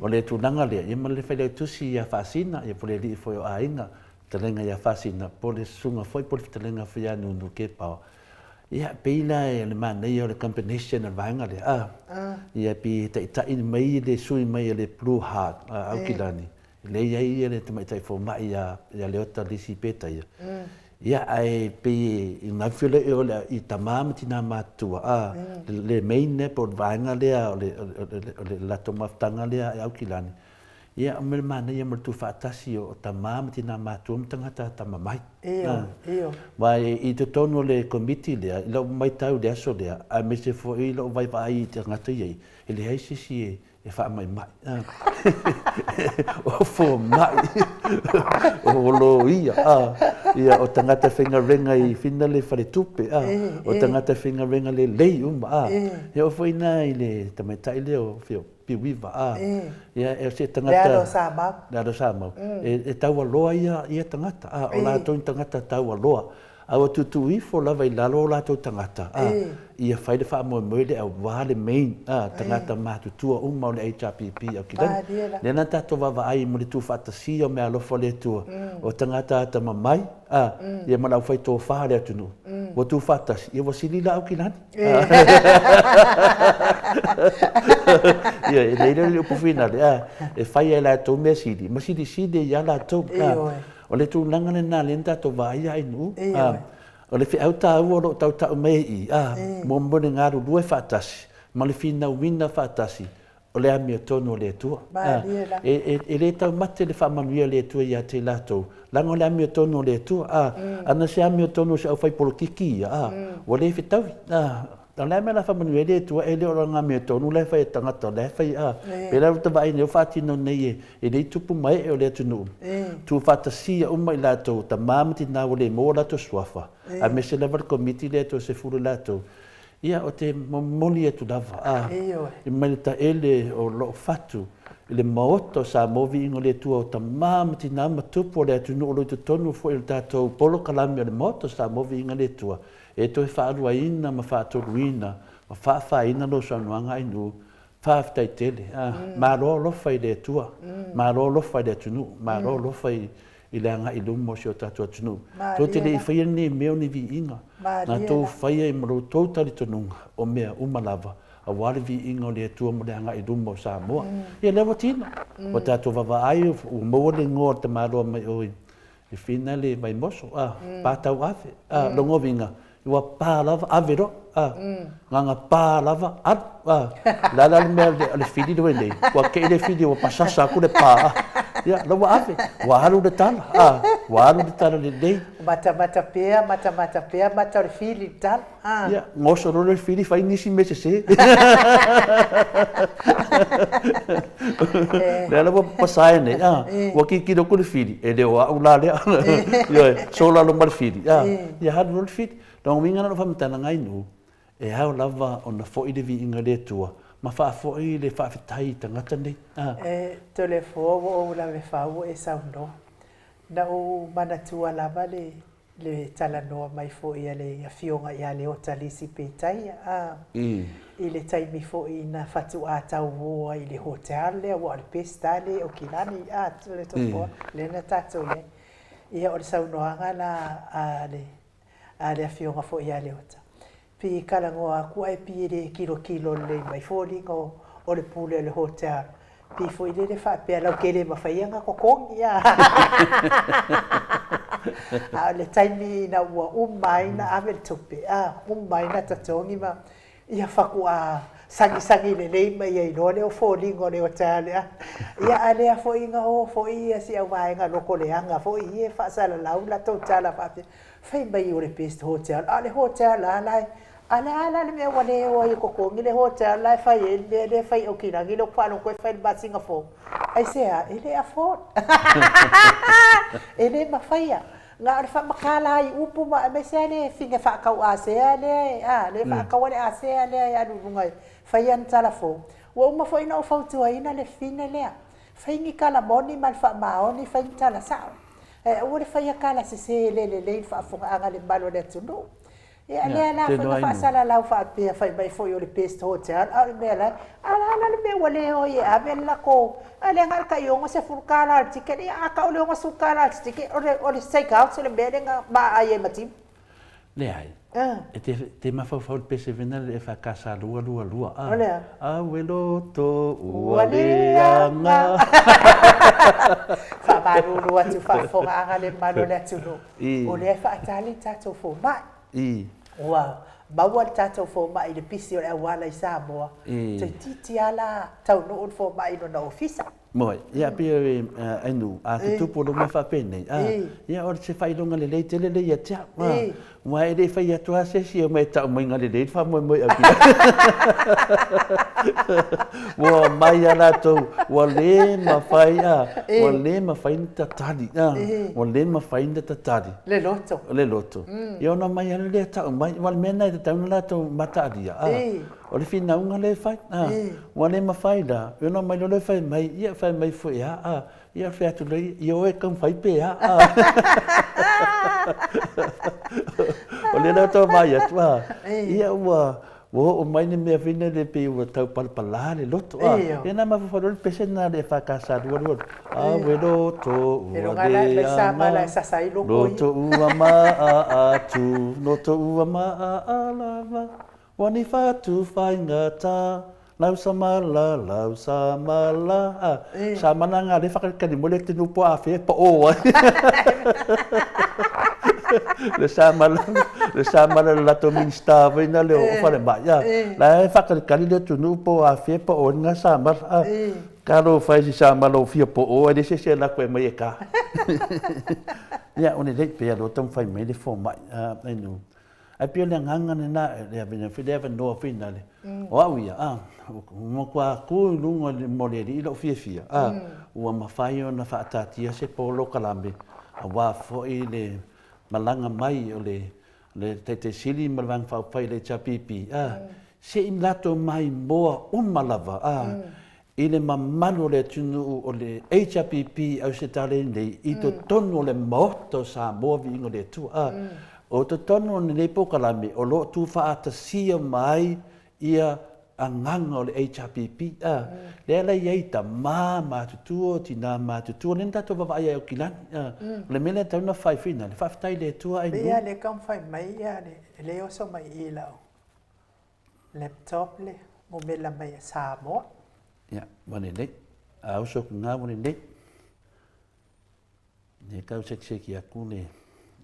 Speaker 2: o le tulaga lea, ia ma le Failautusi ia Faasina, ia po o le alii foi o Aiga, fetalaiga ia Faasina, po o le susuga foi po o le fetalaiga foi ia Nunu Kepao. Ia, pei la o le manaia o le combination o le vaega lea, a, ia pei e taitai mai le sui mai o le Blue Heart a Aukilani, lea e i ai le tamaitai fomai ia Leota Lisi Petaia. Ia, ae pei e gafea loa o le i tama ma tina matutua, a, le main lea po o le vaega lea o le latou mafutaga lea i Aukilani, Ia, o mea manaia mo le tuufaatasi o tama ma tina matutua ma tagata atamamai.
Speaker 1: Ioe, ioe.
Speaker 2: Aua i totonu o le Komiti lea, i lau matau i le aso lea, aemaise foi lou vaavaai i tagata ia, e leai se isi e faamaimai. O fomai, o loia, ia, o tagata faigaluega i fina le faletupe, o tagata faigaluega lelei uma. E oo foi la i le tamaitai lea o Piuiva, a. Ia, e o se tagata...
Speaker 1: Le alo o Samau.
Speaker 2: Le alo o Samau. E taualoa ia, ia tagata, a. O latou ni tagata taualoa. A ua tuutuu ifo lava i lalo o latou tagata, a, ia fai le faamoemoe lea aua le main, a, tagata matutua uma o le HRPP Aukilani. Lea na tatou vaavaai mo le tuufaatasia o meaalofa o le Atua, o tagata atamamai, a, ia ma le aufai tofa a le atunuu, ua tuufaatasi, ia ua sili la Aukilani. Ia, e leai le upu finale, a, e fai e latou mea sili, ma silisili ai ia latou. O le tulaga lena lea na tatou vaai ai Nuu, a, o le feau taua o lo o tautau mai i i, a, mo le galulue faatasi, ma le finauina faatasi, o le amiotonu o le Atua. E le taumate le faamanuia o le Atua ia te i latou, leaga o le amiotonu o le Atua. A, ana se amiotonu o se aufaipolokiki ia, a, ua le fetaui. A, o le a mea o le a faamanuia ai le Atua, e le o lana amiotonu la e fai e tagata, o la e fai, a. Pei la ua ta vaai nei ua faatino nei e nei tupu ma ee o le atunuu, tuufaatasia uma i latou, tama ma tina ua le maua o latou suafa, aemaise lava le Komiti lea toe 10 i latou, Ia, ou te momoli atu lava, a, i mai le taele o lou fatu i le Maota o Samoa, viiga o le Atua o tama ma tina ma tupu o le atunuu o lo o i totonu foi o le tatou polokalame o le Maota o Samoa, viiga o le Atua, e toe faaluaina ma faatoluina ma faafaina lou saunoaga ainuu. Faafetai tele. A, malo alofa i le Atua, malo alofa i le atunuu, malo alofa i i le agai i luma o si o tatou atunuu. Tou te le i faia lenei mea o ni viiga, na tou faia i ma lo outou talitonuga o mea uma lava, aua le viiga o le Atua mo le agai i luma o Samoa. Ia lea ua tino, ua tatou vaavaai ua maua le igoa o le tamaloa mai o i Fina le Vaimoso, a, pa tauave, a, lona uiga, Ua pa lava, ave loa, a. Gaga pa lava, alu, a. O le a la le mea o le fili le nei, ua kei le fili ua pasasa atu le pa, a. Ia, la ua ave, ua alu le tala, a. Ua alu le tala lelei.
Speaker 1: Matamata pea, matamata pea, mata o le fili le tala, a.
Speaker 2: Ia, goso loa le fili fai nisi mea sese. Lea la ua pasae nei, a. Ua tilotilo atu le fili, e le o au la lea. Ioe, sola loa ma le fili, a. Ia alu loa le fili. Lona uiga la o lau faamatalaga ai nuu, e ao lava ona foi le viiga i le Atua ma faafoi le faafetai i tagata nei.
Speaker 1: A. E Toleafoa ua ou lave fau ua e saunoa. Na ou manatua lava le le talanoa mai foi a le Afioga ia Leota Lisi Petaia, a, i le taimi foi na fatuā tauō ai i le hotel lea, aua o le best lava lea i Aukilani, a, Toleafoa, lea na tatou i ai. Ia, o le saunoaga la a le, a le Afioga foi ia Leota, pei e talanoa atu ae pei e le tilotilo lelei mai foliga o, o le pule o le hotel. Pei foi lele faapea lau te le mafai ona totogi a. A o le taimi ina ua uma ai ona ave le tupe, a, uma ai ona totogi ma Ia faatoa sagisagi lelei ma ia iloa lea o foliga o le hotel a. Ia a lea foi na o foi ia si au vaega loto leaga foi ia e faasalalau latou tala faapea, fai mai o le best hotel, a o le hotel lava la e, a le a la le mea ua le o ai e totogi le hotel la e fai ai le mea lea e fai i Aukilani lea ou te faalogo atu e fai i le masina fou. Aisea? E le afford. E le mafaia. Na o le faamatala i upu ma aemaise lava le fine faatau asea lea e, a, le faataua le asea lea e alu i luga e fai ana tala fou. Ua uma foi ona ou fautuaina le fine lea, fai ni tala moni ma le faamaoni, fai ni tala sao, ae aua le faia tala sese e le lelei i le faafofogaaga a le mamalu o le atunuu. Ia lea la foi na faasalalau faapea fai mai foi o le best hotel a o le mea la e, a la la le mea ua le o ai e ave le latou, a lea na o le tai $60 o le ticket, ia a tau le $60 o le ticket o le o le take out le mea lea na maai ai ma timu.
Speaker 2: Leai. E te te mafaufau i le pese vena le EFKS 222 a.
Speaker 1: O le a?
Speaker 2: Aue loto ua leaga.
Speaker 1: Faamalulu atu faafofogaaga le mamalu o le atunuu. O lea e faatali le tatou fomai. Ua maua le tatou fomai i le pisi o le auala i Samoa, toeitiiti lava la taunuu le fomai i lona ofisa.
Speaker 2: Moe, ia pei e Ainu, a tutupu lou mea faapenei, a, ia o se faailoga lelei tele lea ia te au, a, aua e le i fai atu lava se isi e omai e tau mai lelei le faamoemoe au ki Ua omai lava latou, ua le mafai, a, ua le mafai ona tatali, a, ua le mafai ona tatali.
Speaker 1: Le loto.
Speaker 2: Le loto. Ia ona omai lava lea tau mai, aua o le mea lena e tatau ona latou mataalia, a, o le finauga lea e fai, a, ua le mafai la, ona omai loa lea fai mai, ia fai mai foi lava, a, ia fai atu loa ia, ia oe e taumafai pe a, a. O lea la ua tau vaai atu, a, ia ua, Ua oo mai le mea foi lele pei ua tau palapala le loto, a. Ia na mafaufau loa le pese lena le EFKS 22, Aue loto ua leaga, loto ua maa atu, loto ua maa lava, ua ni fatu faigata, lau samala, lau samala, a. Samala nga le whakalikali mo le tenu po a whea pa o ai. Le samala, le samala le latou Minista foi na le o Falemai, a. La e whakalikali le tunu po a whea pa o nga samala, a. Ka lo whai si samala o fia po o ai le se se la koe mai e ka. Ia, o le lei pea lo tau whai mai le fomai, a, ai nu. Ae pei o le agaga lena, le le avanoa foi lena, o au ia, a, ua matua tu i luga mo le Alii lou fiafia, a, ua mafai ona faataatia se polokalame aua foi le malaga mai o le le Taitai Sili ma le Vaega Faaupufai o le HRPP, a, se i latou maimoa uma lava, a, i le mamalu o le atunuu o le HRPP Ausetalia nei i totonu o le Maota o Samoa Viiga o le Atua. A, o totonu o lenei polokalame o lo o tuufaatasia mai ia agaga o le HRPP. A, lea la i ai tama matutua, tina matutua, lea na tatou vaavaai ai Aukilani. A, o le mea lea e tatau ona fai finale, faafetai i le Atua ai
Speaker 1: Pei lava lea e taumafai mai lea e oso mai i i lau Laptop le gomela mai a Samoa.
Speaker 2: Ia, ua lelei. A uso atu na ua lelei. E tau sekiseki atu le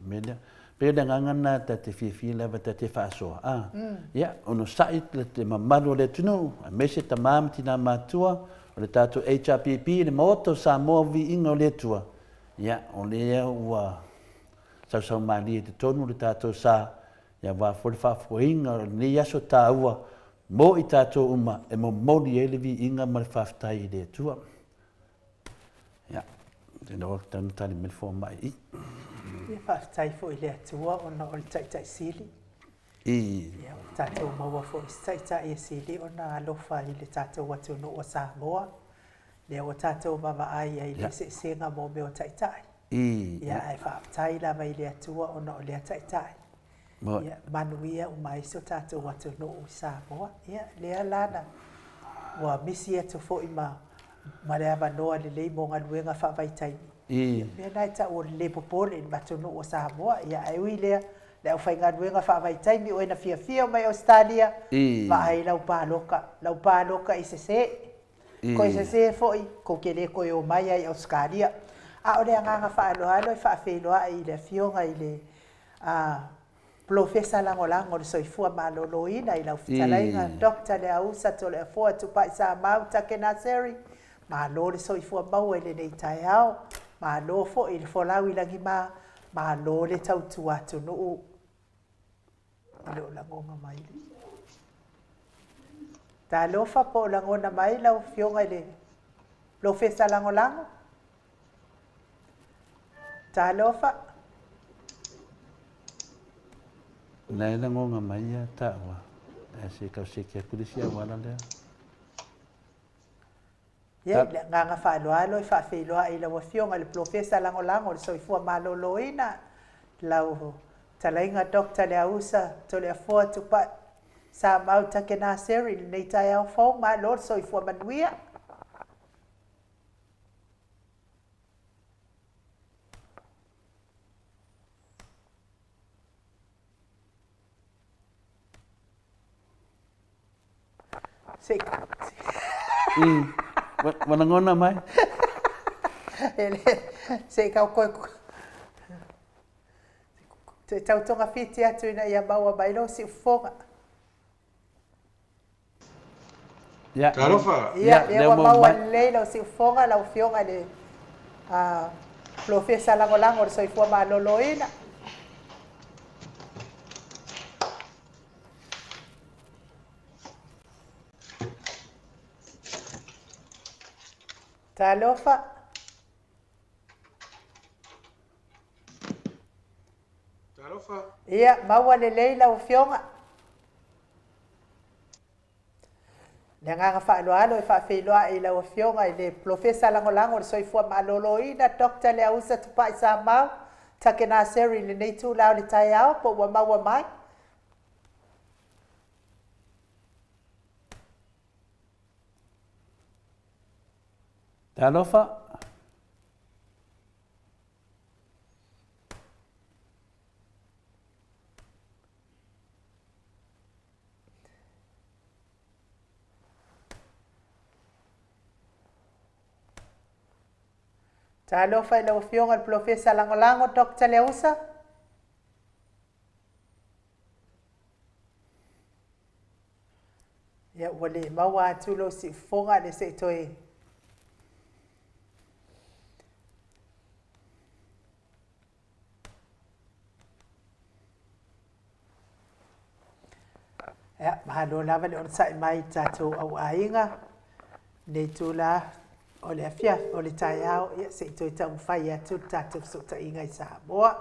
Speaker 2: mea lea. Pei o le agaga lena ta te fiafia lava ta te faasoa. A, ia, onosai le mamalu o le atunuu, aemaise tama ma tina matutua, o le tatou HRPP, le Maota o Samoa Viiga o le Atua, ia, o lea ua sausau malie i totonu le tatou sa, Ia aua foi le faafoeina o lenei aso taua mo i tatou uma e momoli ai le viiga ma le faafetai i le Atua. Ia, ou te iloa ua tatau ona tali mai le fomai i.
Speaker 1: Ia, faafetai foi i le Atua ona o le Taitai Sili.
Speaker 2: I.
Speaker 1: Ia, ua tatou maua foi i se Taitai e sili ona alofa i le tatou atunuu o Samoa. Lea ua tatou vaavaai ai i le eseesega mo mea o Taitai.
Speaker 2: I.
Speaker 1: Ia, ae faafetai lava i le Atua ona o lea Taitai. Ia, manuia uma ai si o tatou atunuu i Samoa. Ia, lea la na ua misi atu foi ma, ma le avanoa lelei mo galuega faavaitaimi. Ia, mea na e tau o le le popole i le matou nuu o Samoa, ia ae ui i lea, le aufaigaluega faavaitaimi oe na fiafia mai Ausetalia, vaai lau paloka, lau paloka i sese. Koe sese foi, kou te le toe omai ai i Ausetalia. A o le agaga faaaloalo e faafeiloai i le Afioga i le Polofesa Lagolago o le Soifua Maloloina i lau fetalaiga Doctor Leausa Toleafoa Tupai Samau Take Naseri, malo le soifua maua i lenei taeao, malo foi le folau i lagima, malo le tautua atunuu. E le o lagona mai le. Talofa po o lagona mai lau Afioga i le Polofesa Lagolago? Talofa.
Speaker 2: La e lagoga mai ia taua, ae se i tau seki atu le isi auala lea.
Speaker 1: Ia, i le agaga faaaloalo e faafeiloai i lau Afioga i le Polofesa Lagolago o le Soifua Maloloina, lau Fetalaiga Doctor Leausa Toleafoa Tupai Samau Takenaseri i lenei taeao fou. Malo le soifua manuia. Se
Speaker 2: i ua lagona mai.
Speaker 1: Se i kau koe toe tau togafiti atu ina ia maua mai lou siufofoga.
Speaker 2: Ia,
Speaker 3: Talofa.
Speaker 1: Ia, lea ua maua lelei lau siufofoga lau Afioga i le Polofesa Lagolago o le Soifua Maloloina. Talofa.
Speaker 3: Talofa.
Speaker 1: Ia, maua lelei lau Afioga. Le agaga faaaloalo e faafeiloai i lau Afioga i le Polofesa Lagolago o le Soifua Maloloina, Doctor Leausa Tupai Samau, Takenaseri i lenei itula o le taeao, po ua maua mai.
Speaker 2: Talofa.
Speaker 1: Talofa i lau Afioga i le Polofesa Lagolago Doctor Leausa. Ia, ua le maua atu lou siufofoga le se i toe. Ia, malo lava le onosai mai i tatou auaiga lenei itula o le afiafi, o le taeao, ia se i toe taumafai atu le tatou fesootaiga i Samoa.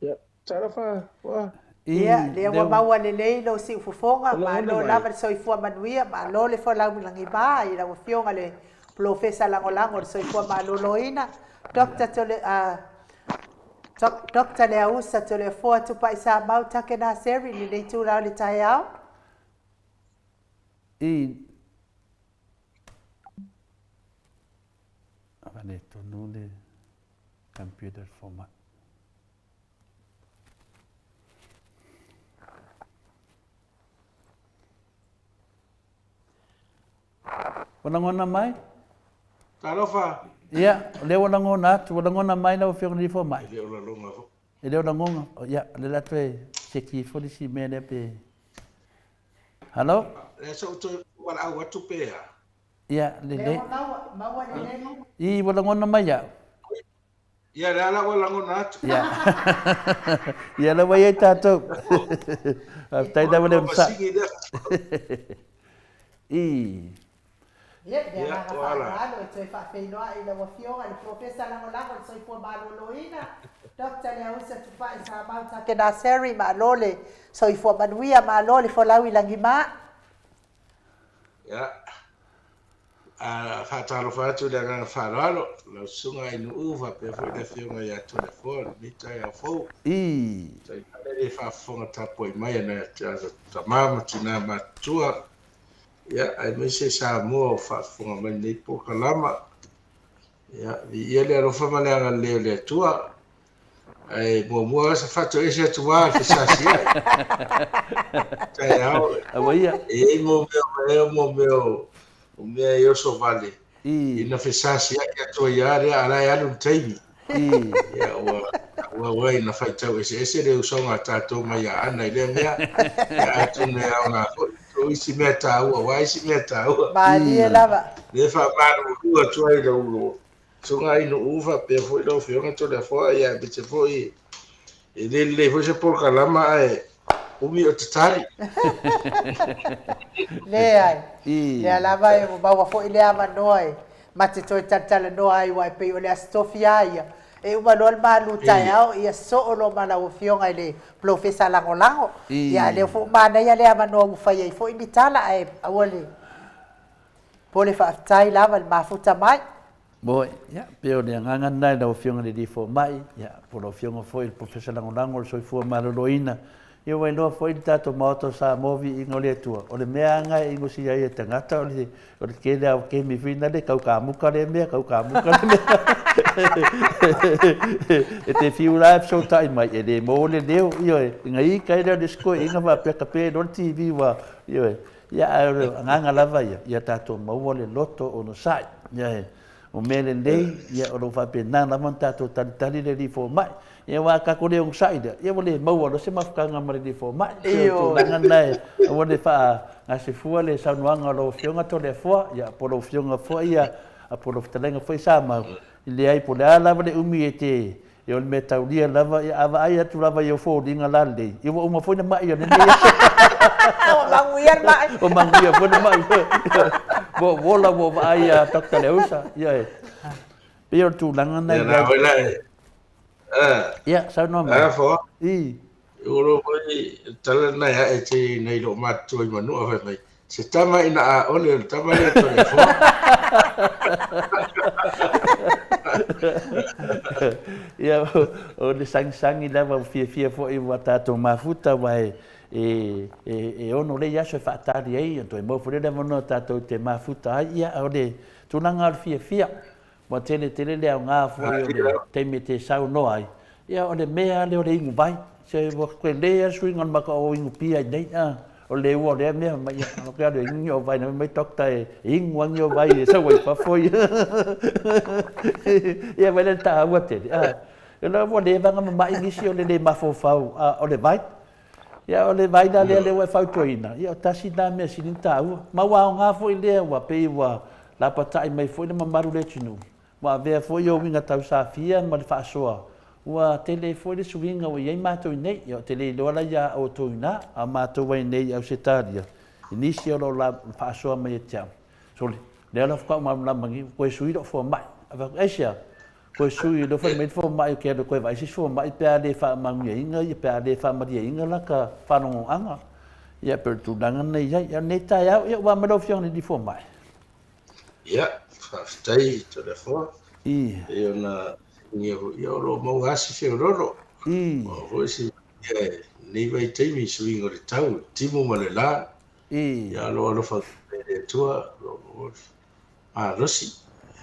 Speaker 3: Ia, talofa, ua.
Speaker 1: Ia, lea ua maua lelei lou siufofoga, malo lava le soifua manuia, malo le folau i lagima i lau Afioga i le Polofesa Lagolago o le Soifua Maloloina, Doctor Tole, Doctor Leausa Toleafoa Tupai Samau Takenaseri i lenei itula o le taeao.
Speaker 2: I faaletonu le computer format. Ua lagona mai?
Speaker 3: Talofa!
Speaker 2: Ia, o lea ua lagona atu, ua lagona mai lau Afioga i le Fomai.
Speaker 3: E le o lagona foi.
Speaker 2: E le o lagona. Ia, o lea o le a toe seki ifo le isi mea lea pe... Hello?
Speaker 3: Lea sa ou toe valaau atu pe a?
Speaker 2: Ia, lelei.
Speaker 1: Lea ua maua, maua lelei.
Speaker 2: I, ua lagona mai au.
Speaker 3: Ia, lea la ua lagona atu.
Speaker 2: Ia. Ia, lea ua i ai tatou. Faafetai lava le onosai. I.
Speaker 1: Ia, le agaga faaaloalo e toe faafeiloai i lau Afioga i le Polofesa Lagolago o le Soifua Maloloina, Doctor Leausa Tupai Samau Takenaseri, malo le soifua manuia, malo le folau i lagima.
Speaker 3: Ia, a faatalofa atu i le agaga faaaloalo, lau susuga Ainuu faapea foi le Afioga ia Toleafoa i lenei taeao fou. Tainane le faafofoga tapuai mai a nai tama ma tina matutua. Ia, aemaise Samoa o faafofoga mai lenei polokalama. Ia, viia le alofa ma le agalelei o le Atua. Ae muamua sa faatoese atu lava le fesasiai. Taeao.
Speaker 2: Aua ia.
Speaker 3: E i ai mo mea o mea mo mea o mea e oso vale. Ina fesasiai atu ai lava lea, a la e alu le taimi. Ia, ua ua ua ina faitau eseese le usoga a tatou mai Aana i lea mea. Ia, atonu e aoga foi o isi mea taua, aua isi mea taua.
Speaker 1: Malie lava.
Speaker 3: Lea faamalulu atu ai lau Susuga i Nuu faapea foi lau Afioga Toleafoa, ia aemaise foi e le lelei foi se polokalama ae umi o tatali.
Speaker 1: Leai. Lea lava e maua foi le avanoa e ma te toe talatalanoa ai aua e pei o le Aso Tofi lava ia e uma loa le malu taeao ia soo loa ma lau Afioga i le Polofesa Lagolago. Ia a o lea foi ua manaia le avanoa ua fai ai foi ni tala ae aua le pole faafetai lava i le mafuta mai.
Speaker 2: Moe, ia, pei o le agaga lena i lau Afioga i le Alii Fomai, ia, po o lau Afioga foi i le Polofesa Lagolago o le Soifua Maloloina, ia ua iloa foi le tatou Maota o Samoa viiga o le Atua, o le mea lava lena e inosia ai e tagata o le, o le tele lava o taimi foi lena le kau kamuka lea mea, kau kamuka lea mea. E te fiu la e fesootai mai, e le maua le leo, ioe, ina ita ai lea o le isi toeaina faapea tape loa le TV ua, ioe. Ia, ae o le agaga lava ia, ia tatou maua le loto onosai. Ia, o mea lelei, ia, o lo o faapena lava ona tatou talitali le Alii Fomai. Ia, aua a tatou le onosai lea, ia ua le maua loa se mafutaga ma le Alii Fomai. Pei o le tulaga lena e aua ne i faagasefua le saunoaga a lau Afioga Toleafoa, ia, po o lau Afioga foi ia, po o lau Fetalaiga foi Samau, leai, po o le a lava le umi e te Ia o le mea taulia lava, ia a vaai atu lava i ou foliga lalelei, ia ua uma foi na ma'i o lenei aso.
Speaker 1: Ua manuia le ma'i.
Speaker 2: Ua manuia foi le ma'i. Ua ou ola ua ou vaai ia Doctor Leausa. Ia e pei o le tulaga lena
Speaker 3: i lau...
Speaker 2: Ia, saunoa mai.
Speaker 3: I. Ua iloa foi le tala lena e ae te nai lou matutua i Manua fai mai, se tama ina a ole o le tama lea Toleafoa.
Speaker 2: Ia, o le sagisagi lava ua fiafia foi ua tatou mafuta aua e, e, e, e ono lei aso e faatali ai, toe maua foi lea le avanoa tatou te mafuta ai. Ia, o le tulaga o le fiafia, Ua tele tele le aoga foi o le taimi e te saunoa ai, ia o le mea lea o le inu vai. Se ua tele lava le suiga o le mata o inu pia i nei, a o le ua o lea mea mai ia, o ke alu e inu ni o vai, na mai doctor e inu a ni o vai e sau ai fafo ia. Ia vai le taua tele, a ua leva ona mamai nisi o le le mafaufau a o le vai. Ia o le vai la lea lea ua e fautuaina, ia o tasi lena mea sili ona taua. Ma ua aoga foi lea ua pei ua lapatai mai foi le mamalu o le atunuu, ua avea foi ia uiga tausafia ma le faasoa, ua tele ai foi le suiga ua i ai matou i nei. Ia ou te le iloa la ia outou i ina, a o matou ai nei i Ausetalia, i nisi o lo o faasoa mai ia te au, sole, lea la faatoa ou malamalama nei, ua toe sui lou fomai. Ou fai atu, aisea? Toe sui lea fai mai le fomai ou te alu e toe vaai se isi fomai pe a le faamanuiaina ia pe a le faamalieina lata faalogoaga. Ia pei o le tulaga lena e i ai. Ia o lenei taeao, ia ua mai lau Afioga i le alii fomai.
Speaker 3: Ia, faafetai Toleafoa. I. Pei ona fesiligia foi, ia o lo o maua lava si feoloolo. I. Maua foi si ia i lenei vaitaimi i suiga o le tau, le timu ma le la. I. Ia o lo o alofa mai le Atua, o lo o maua le malosi.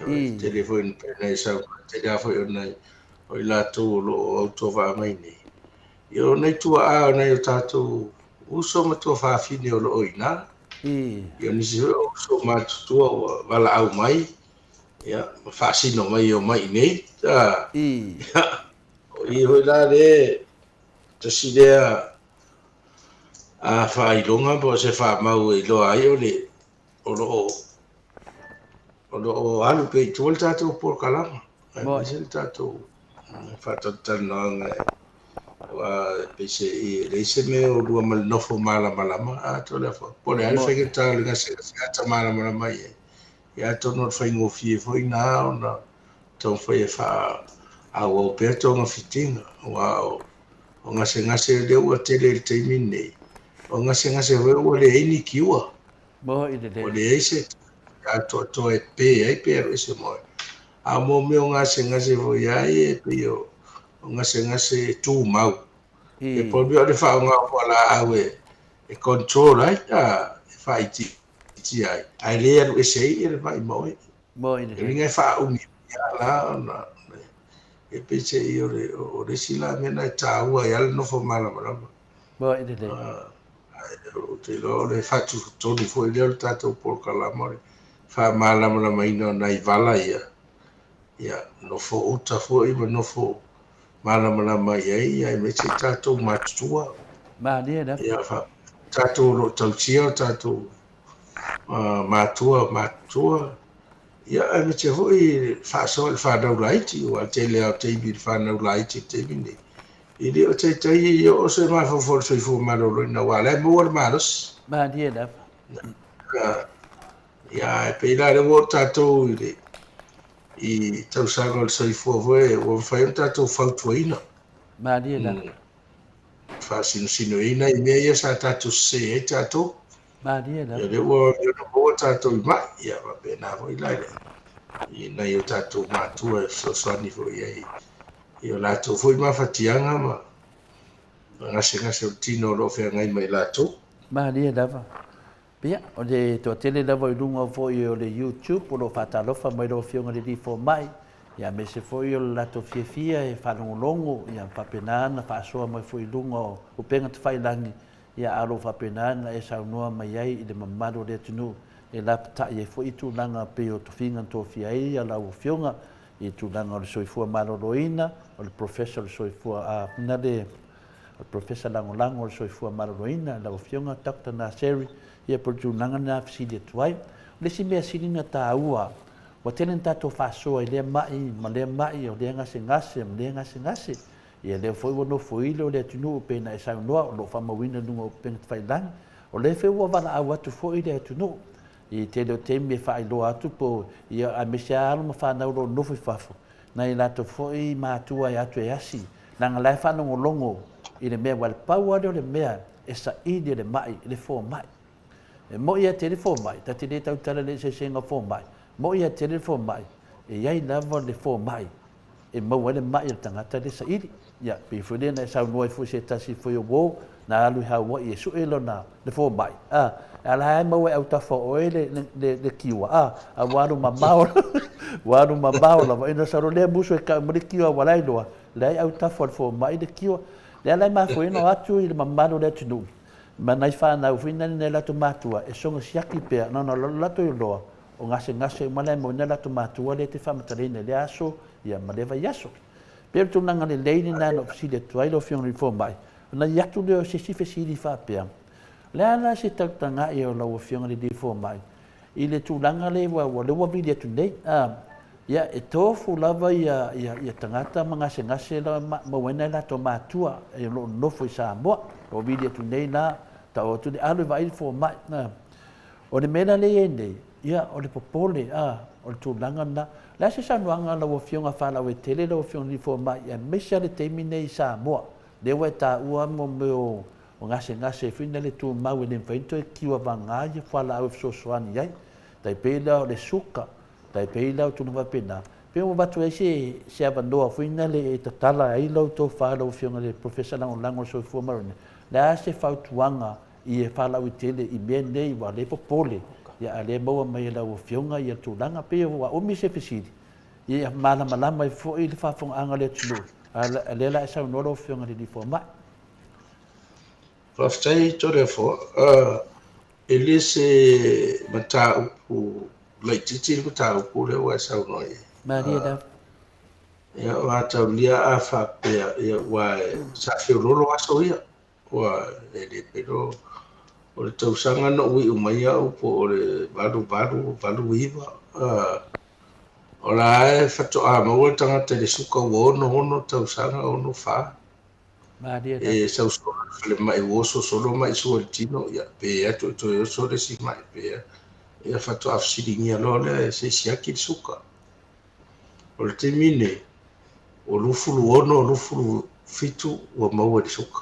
Speaker 3: E tele foi ina pei ona e saunoa, e tele lava foi o nai o i latou o lo o autovaa mai nei, ia o nai tuaa o nai o tatou uso ma tuafafine o lo o i ina. Ia o nisi foi o uso matutua ua valaau mai, ia, ma faasino mai e omai i nei. Ia, o i foi la lea, tasi lea a faailoga po o se faamau e iloa ai o le o lo o o lo o alu pea i tua le tatou polokalama, aemaise le tatou faatalatalanoaga aua e pei se e leai se mea o lua ma le nofo malamalama atoa lea foi. Po o le a le faigata o le gasegase ata malamalama i ai, ia atonu o le faigofie foi lena ona taumafai e faaauau pea togafitiga, aua o gasegase lea ua tele i le taimi lenei, o gasegase foi ua leai ni cure. Ua leai se atoatoa e pe ai pe alu ese mai. A mo mea o gasegase foi lava ia e pei o gasegase tumau. E pau le mea o le faaaoga o fualaau e control ai, e faaitiitia. faaitiitia ai, ae le alu ese ai le ma'i ma oe.
Speaker 2: Moni
Speaker 3: Le
Speaker 2: lelei.
Speaker 3: uiga e faaumi lava la ona e peiseai o le o le isi la mea lena e taua ai lava le nofo malamalama.
Speaker 2: Moni lelei.
Speaker 3: Ae ou te iloa o le faatutonu foi lea o le tatou polokalama o le faamalamalamaina o nai vala ia, ia nofo uta foi ma nofo malamalama i ai, ia aemaise tatou matutua.
Speaker 2: Malie lava.
Speaker 3: Ia fa tatou o lo o tausia o tatou matua matutua, ia aemaise foi le faasoa i le fanau laiti, aua o le tele lava o taimi i le fanau laiti i le taimi lenei, e le o taitai e oo se mafaufau i le soifua maloloina, aua o la e maua le malosi.
Speaker 2: Malie lava.
Speaker 3: Ia, e pei la o lea ua oo tatou i le i tausaga o le soifua foi ua mafai ona tatou fautuaina.
Speaker 2: Malie lava.
Speaker 3: Faasinosinoina i mea ia sa tatou sese ai tatou.
Speaker 2: Malie
Speaker 3: Ia
Speaker 2: lava.
Speaker 3: lea ua ona maua tatou i mai, ia faapena foi la i nai o tatou matua e fesoasoani foi i ai i o latou foi mafatiaga ma gasegase o le tino o lo o feagai ma i latou.
Speaker 2: Malie lava. Ia, o le toatele lava i luga foi o le YouTube o lo o faatalofa mai lau Afioga i le Alii Fomai, ia aemaise foi o le latou fiafia e faalogologo, ia faapena ona faasoa mai foi i luga o upega tafailagi, ia a o lo o faapena ona e saunoa mai ai i le mamalu o le atunuu e lapatai ai foi tulaga pei o tofiga na tofia ai lau Afioga i tulaga o le soifua maloloina, o le Professor o le soifua, a, na le o le Professor Lagolago o le Soifua Maloloina, lau Afioga Doctor Naseri, ia po o le tulaga lena e fesili atu ai. O le isi mea sili ona taua, ua tele na tatou faasoa i lea ma'i ma lea ma'i, o lea gasegase ma lea gasegase. Ia lea foi ua nofoilo le atunuu pei ona e saunoa, o lo o faamauina i luga o upega tafailagi. O lea foi ua valaau atu foi le atunuu i le tele o taimi e faailoa atu po, ia aemaise lava alo ma fanau o lo o nofo i fafo, nai latou foi matua e atu e asi, leaga la e faalogologo i le mea, aua le pau lava lea o le mea e saili e le mai le fomai. E moi lava tele fomai, ta te le tautala i le eseesega o fomai, moi lava tele le fomai, e i ai lava le fomai e maua ai le mai o le tagata lea e saili. Ia, pei foi lea na e saunoa ai foi i se tasi foi o uo na alu i Hawaii e sue lona, le fomai, a, a la e maua e autafa o oe le, le, le, le kiua, a, a ua alu mamao, ua alu mamao lava. Ina sau loa lea musu e kau mai le kiua ua la iloa, leai autafa o le fomai le kiua. Lea la e mafua ai ona o atu i le mamalu o le atunuu, ma nai fanau foi nai nai latou matua e soga siaki pea, na ona latou iloa, o gasegase uma la e maua ai nai latou matua lea e te faamatalaina i lea aso, ia ma lea vaiaso. Pei o le tulaga lelei lena na ou fesili atu ai lau Afioga i le Fomai, ona i atu lea o se isi fesili faapea, O le a la se tautaga'i o lau Afioga i le Alii Fomai i le tulaga lea ua, ua, lea ua vili atu nei, a, ia, e tofu lava ia, ia, ia tagata ma gasegase la ma, maua ai nai latou matua e o lo o nonofo i Samoa. O vili atu nei la, tau atu le alu e vaai le fomai. A. O le mea la lea e i ai nei, ia, o le popole, a, o le tulaga lena. O le a se saunoaga a lau Afioga faalauaitele lau Afioga i le Alii Fomai, aemaise lava le taimi nei i Samoa, lea ua e taua mo mea o o gasegase foi na le tumau e le mafai ona toe kiu avaga ia fualaau e fesoasoani ai. Tai pei la o le suka, tai pei la o tulaga faapena, pei ua avatu ai se, se avanoa foi na le e tatala ai lau tofa lau Afioga i le Professor Lagolago o le Soifua Maloloina, le a se fautuaga i e faalauaitele i mea nei aua o lea e popole, ia a o lea e maua mai e lau Afioga ia tulaga. Pei ua umi se fesili, ia malamalama ai foi le faafofogaaga a le atunuu, a o lea la e saunoa lau Afioga i le Alii Fomai.
Speaker 3: Faafetai Toleafoa. E le se mataupu laitiiti le mataupu lea ua e saunoa i ai.
Speaker 2: Malie lava.
Speaker 3: Ia, o Ataulia a faapea, ia, ua sa feololo aso ia. Ua e le pelo o le tausaga na ou iu mai au po o le 88, 89, o la e faatoa maua le tagata i le suka ua 66 tausaga, 64.
Speaker 2: Malie lava.
Speaker 3: E sau solo i le falemai ua oso solo mai sua i le tino, ia, pe atu e toe oso le isi mai, pe a. Ia faatoa fesiligia loa lea se i siaki le suka. O le taimi nei, ua 26, 27 ua maua i le suka.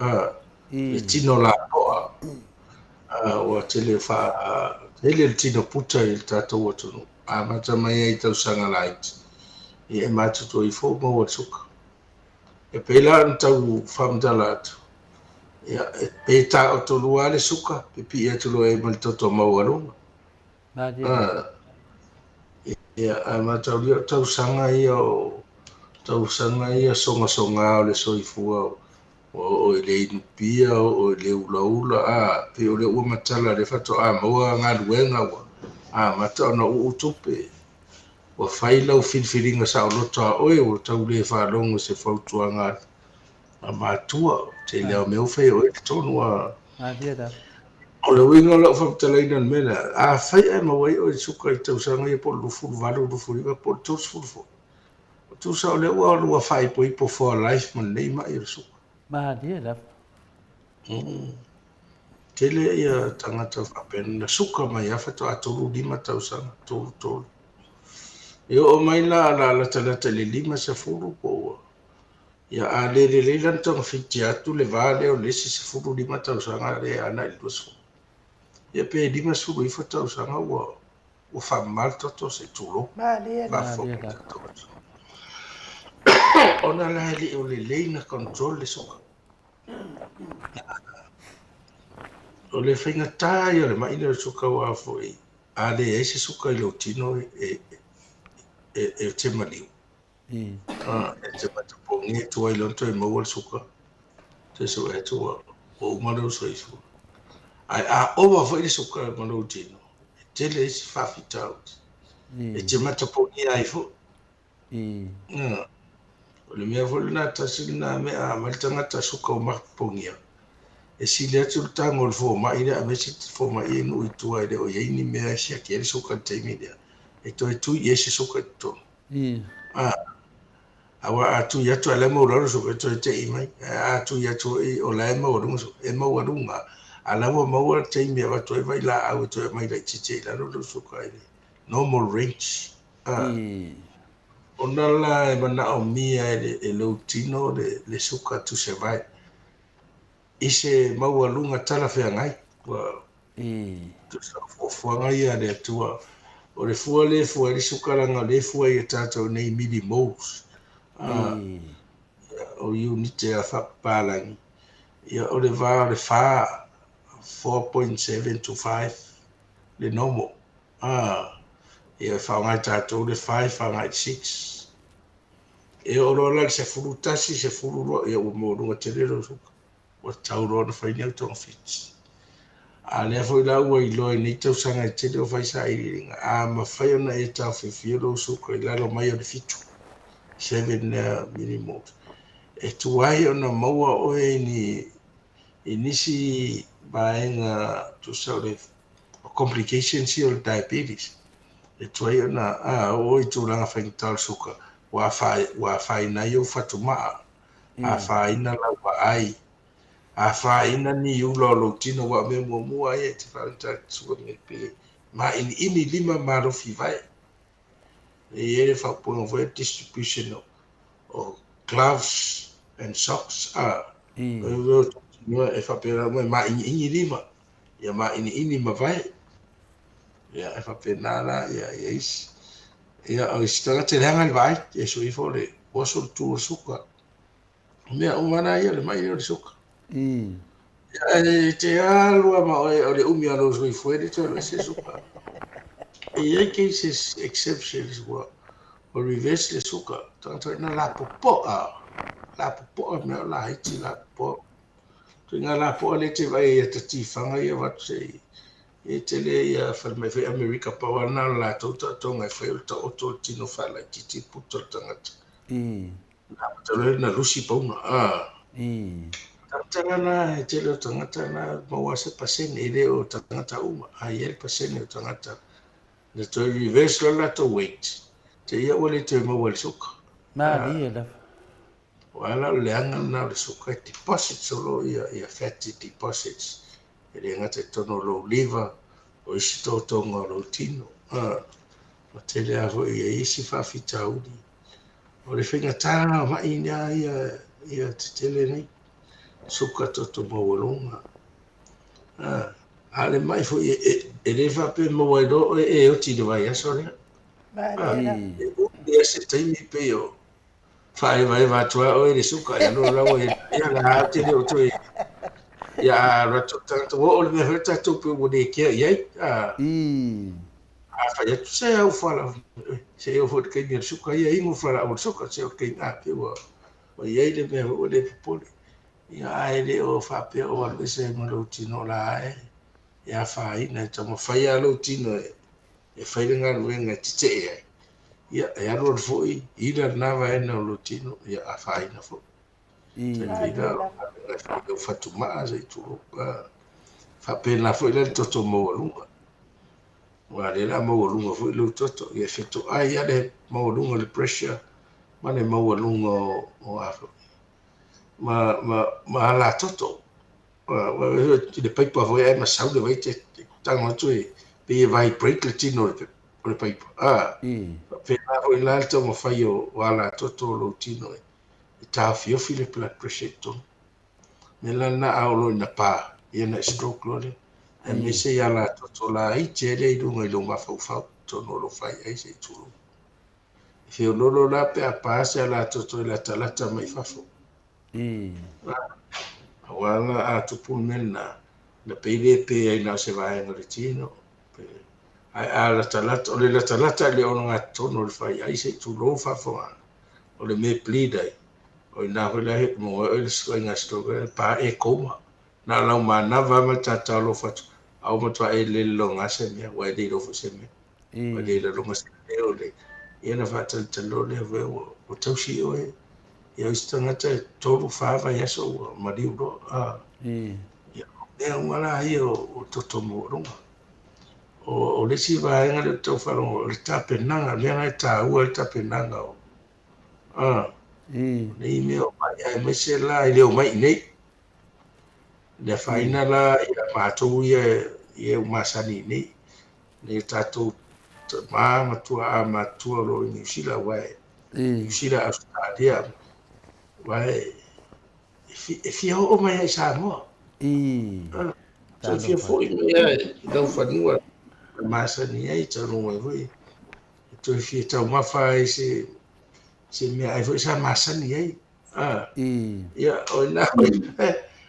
Speaker 3: A, le tino lapoa, a, ua tele fa, tele le tino puta i le tatou atunuu. Amata mai ai i tausaga laiti, ia e matutua ifo ua maua le suka. E pei la ona tau faamatala atu, Ia, pe taotolua lava le suka, pipii atu loa i ai ma le toto maualuga.
Speaker 2: Malie lava.
Speaker 3: Ia, ae mataulia o tausaga ia o tausaga ia sogasoga o le soifua ua oo i le inu pia, oo i le ulaula, a, pei o lea ua matala lea faatoa maua galuega ua amata ona uu tupe. Ua fai lau filifiliga saoloto a oe, ua tau le faalogo i se fautuaga a matua, tele lava o mea ua fai e oe i totonu a.
Speaker 2: Malie lava.
Speaker 3: O le uiga o lau faamatalaina i le mea lea, afai ae maua ai oe i le suka i tausaga ia po o le 28, 29 po o le 30 foi, tusa o lea ua lua faaipoipo for life ma lenei mai o le suka.
Speaker 2: Malie lava.
Speaker 3: Tele ia tagata faapena na suka mai lava faatoa 35 tausaga, 33. E oo mai la o le a latalata i le 50 po ua Ia, a le lelei la ona togafiti atu le va lea o le isi 15 tausaga lea e agai i le 20, ia pe 59 tausaga ua ua faamama le toto se i tulou.
Speaker 1: Malie la.
Speaker 3: Faafofoga
Speaker 2: Malie la.
Speaker 3: tatou atunuu. Ona la e le o lelei na control le suka. O le faigata ia o le mai lea o le suka aua foi a leai se suka i lou tino e, e, e te maliu. E te matapogi e tuai loa ona toe maua le suka, toe sue atu ua uma lou soifua. Ae a ova foi le suka ma lou tino, e tele isi faafitauli. E te matapogia ai foi. O le mea foi lena, tasi lena mea a aumai le tagata suka ua matapogia, e sili atu le tago o le fomai lea aemaise fomai ia i nuu i tua e le o i ai ni mea e siaki ai le suka i le taimi lea, e toe tui i ai se suka i totonu. A, aua a tui atu a o la e maualalo le suka e toe te'i mai, ae a tui atu foi o la e maualuga suka, e maualuga, a o la ua maua le taimi e avatu ai vailaau e toe aumai laitiiti ai i lalo lou suka i le normal range. A, ona la e manaomia e, le, e lou tino le, le suka to survive i se maualuga talafeagai. Ua Tusa o fuafuaga ia a le Atua. O le fua lea e fua ai le suka leaga o lea e fua i a tatou nei millimoles, a, o iunite a faapapalagi. Ia, o le va o le fa, 4.7 to 5 le normal. A, ia, e faaaoga e tatou le 5 agai i le 6. E oo loa la i le 11, 12, ia ua maualuga tele lou suka. Ua tatau loa ona fai ni au togafiti. A lea foi la ua iloa i nei tausaga e tele o fai sailiiliga, a mafai ona e taofiofia lou suka i lalo mai o le fitu, seven millimoles, e tuai ona maua oe i ni, i nisi vaega tusa o le complications ia o le diabetes. E tuai ona a oo i tulaga faigata o le suka, ua afaina ai ou fatumaa afaina lau vaai, afaina ni ula o lou tino, aua o mea muamua lava ia e te faagata ai suka nei pe mainiini lima ma alofi vae. E i ai le faaupuga foi lea distribution o, o gloves and socks, a, e faapena uma e mainiini lima, ia mainiini ma vae. Ia, e faapena la ia, ia isi. Ia, o isi tagata e leaga le vaai, e sui ifo le oso le tu o le suka. O mea uma la ia, o le mai lea o le suka. Ia, e te alu lava ma oe, o le umi lava o lou soifua e le toe alu ese le suka. E i ai cases, exceptions, ua, ua reverse le suka. Tagata na lapopoa, lapopoa mea o laiti, lapopoa. Ituaiga lapoa lea e te vaai ai i ata tifaga ia avatu se i e tele ia falemai foi Amerika pau lava lena o le latou taotoga e fai o le taoto o le tino faalaitiiti le puta o le tagata. Na amata loa na lusi pauna. Tagata la na e tele o tagata na maua se pasene e le o tagata uma a i ai le pasene o tagata na toe reverse loa le latou weight te ia ua le toe maua i le suka.
Speaker 2: Malie lava.
Speaker 3: Aua la o le leaga lena o le suka e deposit solo ia, ia fatty deposits e le gata i totonu o lou liver, o isi totoga o lou tino. Ma tele lava foi i ai isi faafitauli. O le faigata lena o mai lea ia, ia tetele nei, suka toto maualuga. A o le mai foi e, e, e le faapea e maua ai loa oe e oti i le vaiaso lea. E umi lava se taimi pei o faaevaeva atu lava oe i le suka, e alu la ua ia la te le o toe. Ia, a alu atu le tagata, ua oo i le mea foi lea tatou pei ua le kea i ai. A, a fai atu se au fualaau, se i oo foi i le taimi o le suka, ia inu le fualaau o le suka, se oo i le taimi, a pei ua i ai le mea foi ua le popole. Ia, ae le o faapea o alu ese ai ma lou tino o la e e afaina, e taumafai lava lou tino e fai le galuega e tetee ai. Ia, e alu alu foi ila lena vaega o lou tino, ia afaina foi. Tai pei la o galuega e fai i lau fatumaa se i tulou. Faapena foi la le toto maualuga. Aua o lea o le a maualuga foi lou toto, ia e fetoai lava le maualuga o le pressure ma le maualuga o a foi, ma alatoto. I le paipa foi ae masau le vai e te tago atu e pei e vibrate le tino o le paipa. Faapena foi la le taumafai o alatoto o lou tino e taofiofi le blood pressure i totonu. O le mea la lena a oo loa ina pa, ia ona e stroke loa lea. Aemaise i alatoto laiti ai lea i luga i lou mafaufau, totonu o lou faiai se i tulou. E feololo la pe a pa se alatoto e latalata mai fafo. Aua la a tupu le mea lena, na pei le pe ai na o se vaega o le tino. Ae a latalata, o le latalata i le ogatotonu o le faiai se i tulou faafogaga, o le mea e bleed ai, o i ina foi la e maua ai oe le ituaiga stroke lea, e pa e coma. Na o lau manava lava ma le tatalo atu, a ua matua e le lologa se mea, ua e le iloa foi se mea. Ua le lologa se leo le, ia na faatalitali loa lea foi ua tausi oe. Ia o isi tagata e 3, 4 vaiaso ua maliu loa. Ia, o mea uma la ia o toto maualuga. O le isi vaega lea ou te tau faalogo, o le tapenaga, le mea lena e taua ai le tapenaga o nei mea o mai, aemaise la i le omai i inei. Le afaina la ia matou ia ia ua masani i inei, nei tatou tama ma tuaa matutua o lo o i Niu Sila, aua e Niu Sila, Ausetalia, aua e fia oo mai lava i Samoa. E fia foi mai lava i lau fanua na masani ai, taunuu mai foi e toe fia taumafa ai se se meaai foi sa masani ai. Ia, o ina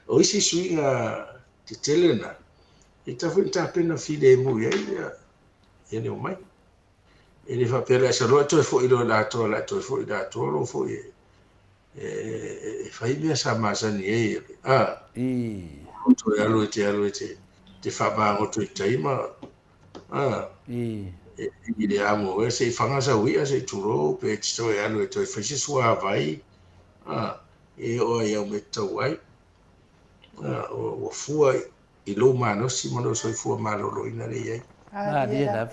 Speaker 3: o isi suiga tetele na, e tatau foi ona tapena filemu i ai ia le omai. E le faapea o le a sau loa e toe foi loa i le atoa, o le a toe foi i le atoa lou foi e fai mea sa masani ai. Toe alu e te alu e te faamagoto i tai ma i le amo e se i faga sau i'a se i tulou pe te toe alu e toe fai se suavai e oo ai au mea tatau ai. Ua fua i lou malosi ma lou soifua maloloina lea e i ai.
Speaker 2: Malie lava.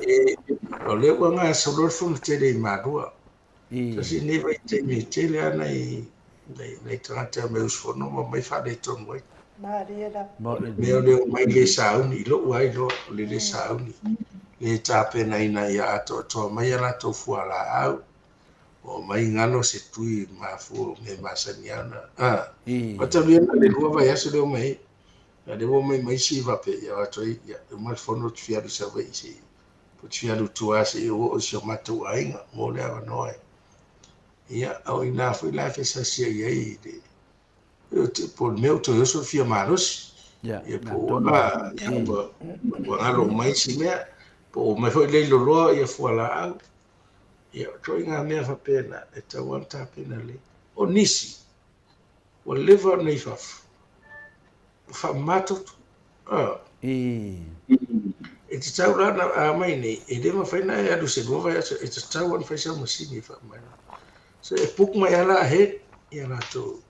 Speaker 3: O lea ua gasolo le fono tele i Malua. Tasi lenei vaitaimi e tele lava nai tagata e omai usufono ma omai faaletonu ai.
Speaker 1: Malie lava.
Speaker 3: O le mea o le omai le sauni, i lou lava iloa, o le le sauni, le tapenaina ia atoatoa mai a latou fualaau, omai galo se tui mafua o mea masani lava ona. Aua talu ia na o le 2 vaiaso lea omai ai, a o lea ua omai ma isi faapea, ia o atu ai, ia, e uma le fono ou te fia alu i Savaii se i ou te fia alu i tua se i ou oo i si o matou aiga mo le avanoa e. Ia, o i ina foi la e fesasiai ai i le, po o le mea ua toe oso le fia malosi. Ia, po ua, ia, ua galo uma isi mea, po ua omai foi le loloa ia fualaau. Ia, o ituaiga mea faapena e tatau lava ona tapena lelei. O nisi, ua leva ona i fafo, ua faamama toto. E tatau la ona a omai nei, e le mafai ona e alu i se 2 vaiaso, e tatau ona fai sau masini e faamama ai. So e book mai lava la ahead ia latou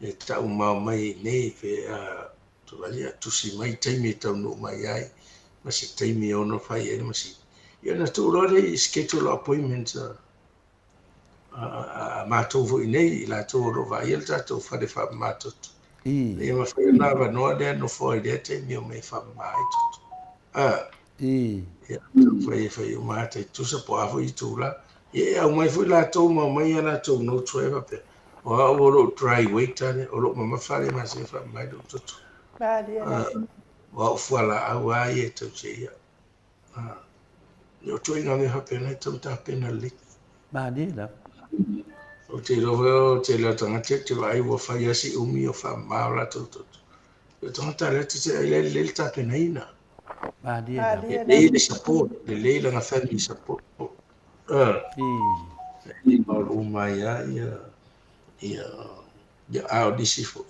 Speaker 3: e taumao mai nei pe a ia tusi mai taimi e taunuu mai ai ma se taimi e ono fai ai le masini. Ia ona tuu loa lea i schedule appointment a matou foi nei, i latou o lo o vaaia le tatou fale faamama toto. Ia mafai ona avanoa lea nofo ai lea taimi o mea e faamama ai toto. Ia, taumafai e fai uma ata i tusa po o a foi itula. Ia e aumai foi latou ma aumai a latou notes foi faapea, o au o lou dry weight lea, o lou mamafa lea masani e faamama ai lou toto. O au fualaau lava ia e tausia ia. O ituaiga mea faapena e tatau ona tapena lelei.
Speaker 2: Malie lava.
Speaker 3: Ou te iloa foi o le tele o tagata ou te vaai ua fai lava si umi o faamama o latou toto. O tagata lea te ai la e lelei le tapenaina.
Speaker 2: Malie lava.
Speaker 3: Lelei le support, lelei lana family support. E malu uma ai lava ia ia ia a o nisi foi.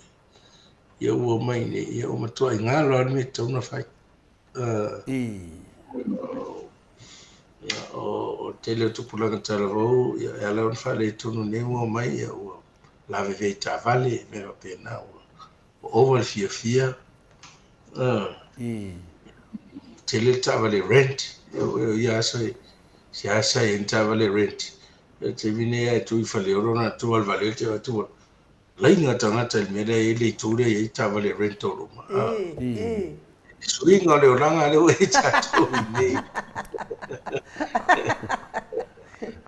Speaker 3: Ia ua omai nei, ia ua matuai galo lava le mea e tatau ona fai. Ia, o le tele o tupulaga talavou, ia, e ala ona faaletonu nei ua omai, ia, ua lavevea i taavale, mea faapena, ua ova le fiafia. Tele le taavale rent, o ia aso e seasea i ai ni taavale rent. O le taimi nei a e tu i Faleolo na tu lava le te atu laina tagata i le mea lea e i ai le itu lea e i ai taavale rental uma. Le suiga o le olaga lea ua i ai tatou i nei.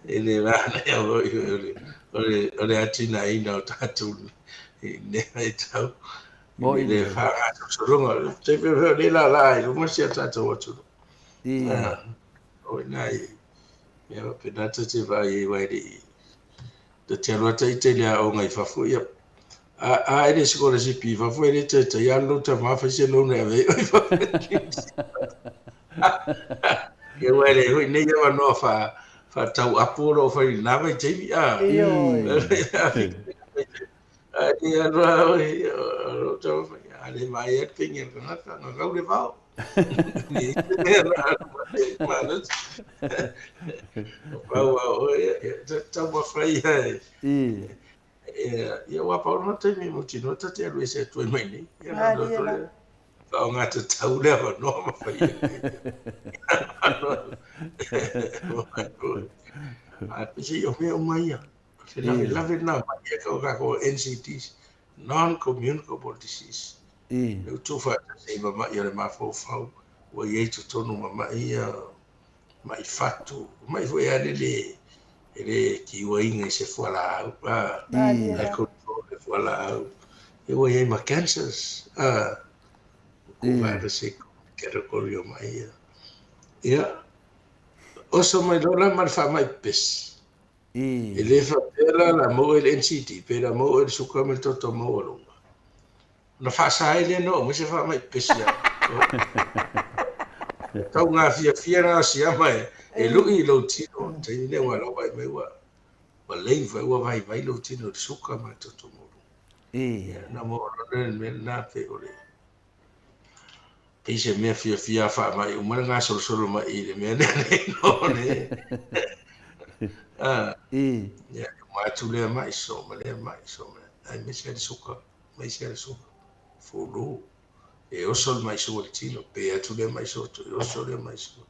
Speaker 3: E le manaia foi o le atinaeina o tatou i lenei vaitau. I le faagasologa. Te pei o lea laalaa i luma si a tatou atunuu. O i ina i mea faapena ta te vaai ai aua e le i Ta te alu atu ita i le aoga i fafo, ia, a, a e le sikolasipi i fafo, e le toe taia alu lou tama fai se loan e ave ai oe i fafo. Ia aua e leai foi nei avanoa faa, faatau apu o lo o fai i lena vaitaimi, a.
Speaker 1: Ioe.
Speaker 3: Ae alu lava oe, o lou tama fai, a le vaai lava le peni a le tagata, gagau le vao. Taumafai ia ia ua pau lona taimi mautinoa ta te alu ese atu ai mai nei. Ia na loto le faaaoga tatau le avanoa ma fai ai. A pese o mea uma ia. O se lavelave lena o mai ia ka ko NCDs, non-communicable disease. Le tuufaatasi ai ma ma'i o le mafaufau, ua i ai i totonu ma ma'i ia, ma'i fatu, ma'i foi lava e le e le kiuaina i se fualaau, a, e control e fualaau. Ia ua i ai ma cancers, a, tuufaatasi ai category o ma'i ia. Ia, oso mai loa la ma le faamai pepesi. E le faapea la o le a maua i le NCD pe le a maua i le suka ma le toto maualuga. Ona faasa ai lea ona oo mai se faamai pepesi ia outou. Tau gafiafia na o siama e lui i lou tino. O le taimi lea ua lava ai mai ua lame foi ua vaivai lou tino i le suka ma le toto maualuga. Ia ona maua loa lea o le mea lena pei o le Pei se mea fiafia a faamai uma le gasolosolo mai i le mea lea nei no le. Ah. Ia, uma atu lea mai so ma lea mai so ma. Aemaise le suka, aemaise le suka. Fulu. E oso le mai sua le tino, pe atu lea mai sua, toe oso lea mai sua.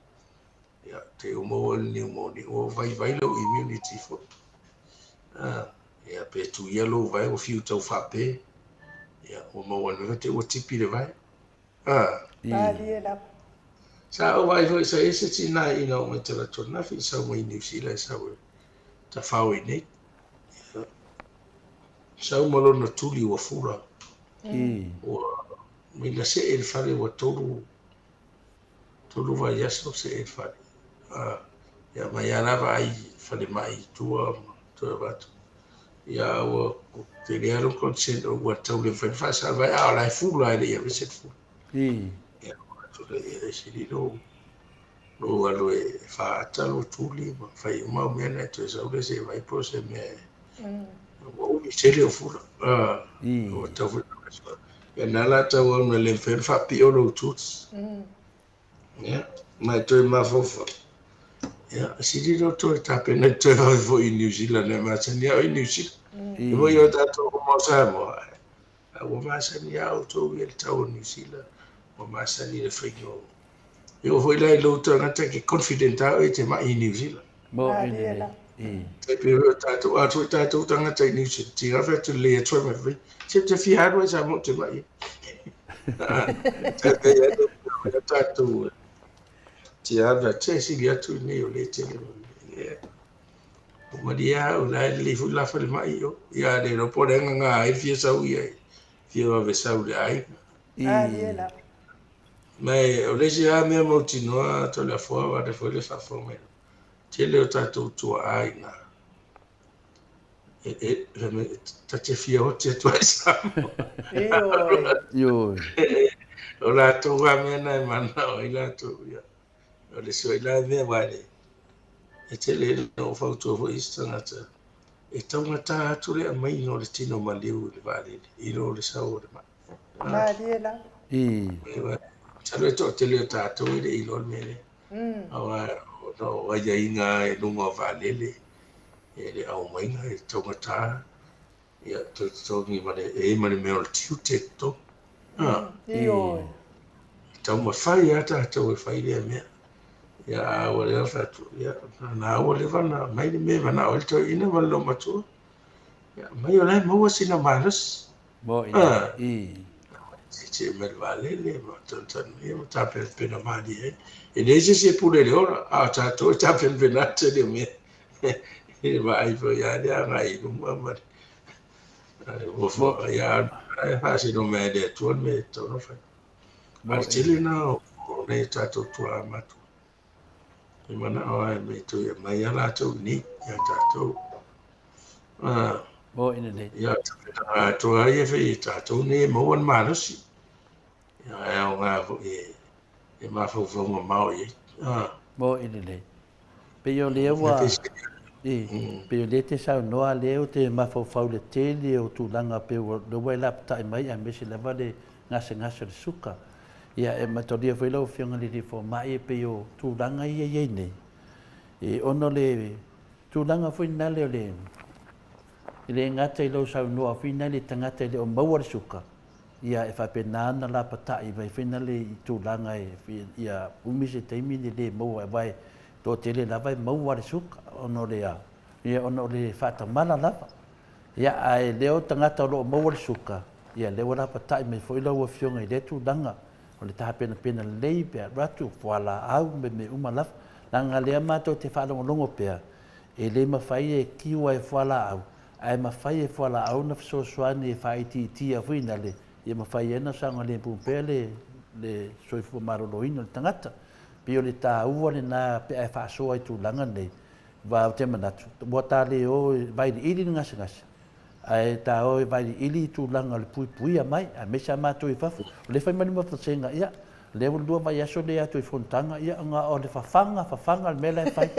Speaker 3: Ia, te uma ua le pneumonia, ua vaivai lou immunity foi. Ah, ia, pe tuia lou vae, ua fiu tau faape. Ia, ua maua ane te ua tipi le vae. Ah.
Speaker 1: Malie lava.
Speaker 3: Sa ou vaai foi, sa i ai se tina ina oo mai talaatu ananafi, i sau mai Niu Sila e sau e tafao i nei. Ia, sau ma lona tuli ua fura. Ua maila see i le fale ua tolu tolu vaiaso o see i le fale. A, ia mai lava la vaai i le falemai i tua ma toe avatu. Ia a ua tele lava lona concern ua tau le mafai ona faasala a o la e fula e le i aveese le fula. Ia ua atu lea ia e sili lou lou alu e faaata lou tuli ma fai uma au mea na e toe sau lea se i vaai po o se mea e ua umi tele o fula. Ua tau foi Ia na la tau au na le mafai ona faapio lou tuli. Ia, ma e toe mafaufau. Ia, sili lou toe tapena i toe vave foi i New Zealand, e masani au i New Zealand. E moni o tatou uma o Samoa, a ua masani lava outou ia le tau o New Zealand, ua masani i le faiga o... E oo foi la i lou tagata e te confident lava oe e te mai i New Zealand.
Speaker 2: Moni lelei.
Speaker 3: Tai pei foi o tatou, a foi tatou tagata i New Zealand, tiga fai atu lelei atu ai ma fai, se te fia alu ai Samoa ou te mai ai. Tai pei atu o tatou, tia alu atu, se sili atu i nei o le tele. Yeah. Ua malie lava au, la e lelei foi la falemai i o. Ia le iloa po o le agaga ai fia sau ia, fia vave sau i le aiga. Ma o le isi lava mea mautinoa Toleafoa vaeane foi le faafofoga mai. Tele o tatou tuaa i ina. E, e, ta te fia oti atu ai Samoa.
Speaker 1: Ioe.
Speaker 2: Ioe.
Speaker 3: O latou lava mea na e manao ai latou, ia. O le isi foi la mea aua e e tele ina ou fautua foi i isi tagata, e taugata atu le aumaiga o le tino maliu i le vaalele i lo le sau o le mai.
Speaker 1: Malie lava.
Speaker 3: Masalo e toatele o tatou e le i iloa le mea lea. Aua ona o aiaiga i luga o vaalele, e le aumaiga e taugata, ia toe totogi ma le, e i ai ma le mea o le tiute e totogi.
Speaker 1: Ioe.
Speaker 3: E taumafai lava tatou e fai lea mea. Ia, a ua leva fai atu, ia, na ua leva ona aumai le mea e manao ai le toeaina ma le loomatua. Ia, aumai o la e maua sina malosi.
Speaker 2: Moni.
Speaker 3: Tietie mai le vaalele ma talatalanoa ma tapenapena malie ai. E leai se isi e pule i le ola, a o tatou e tapenapena atu i le mea. E vaai foi lava le agai i luma ma le ia e faasino mai e le Atua le mea e tatau ona fai. A o le tele lena o nai o tatou tuaa matua. E manao lava e mea toe aumai lava latou i inei ia tatou.
Speaker 2: Moni lelei.
Speaker 3: Ia, atoa ai e fai e tatou nei e maua le malosi. Ia, e aoga foi e mafaufau mamao i ai.
Speaker 2: Moni lelei. Pei o lea ua pei o lea e te saunoa lea ou te mafaufau i le tele o tulaga pei ua lea ua e lapatai mai aemaise lava le gasegase o le suka. Ia e mataulia foi lau Afioga i le Alii Fomai e pei o tulaga ia e i ai nei, e ona o le tulaga foi lena o le e le gata i lou saunoa foi lena i le tagata e le o maua le suka, ia e faapena ona lapatai mai foi lena i tulaga e ia umi se taimi e le maua aua e toatele lava e maua le suka ona o le a? Ia ona o le faatamala lava. Ia ae lea o tagata o lo o maua le suka, ia lea ua lapatai mai foi lau Afioga i lea tulaga o le tapenapena lelei pe alu atu, fualaau ma mea uma lava. Leaga lea matou te faalogologo pea, e le mafai e kiua e fualaau, ae mafai e fualaau ona fesoasoani e faaitiitia foi na le, ia mafai ai ona saogalemu pea le, le soifua maloloina o le tagata. Pei o le taua lena pe a e faasoa i tulaga nei, aua ou te manatu, ua ta le o e vailiili le gasegase, ae ta o e vailiili i tulaga o le puipuia mai, aemaise a matou i fafo. O lea e fai mai le Mafasega, ia, lea ua lua vaiaso lea atu i fonotaga, ia, ona o le fafaga, fafaga le mea la e fai.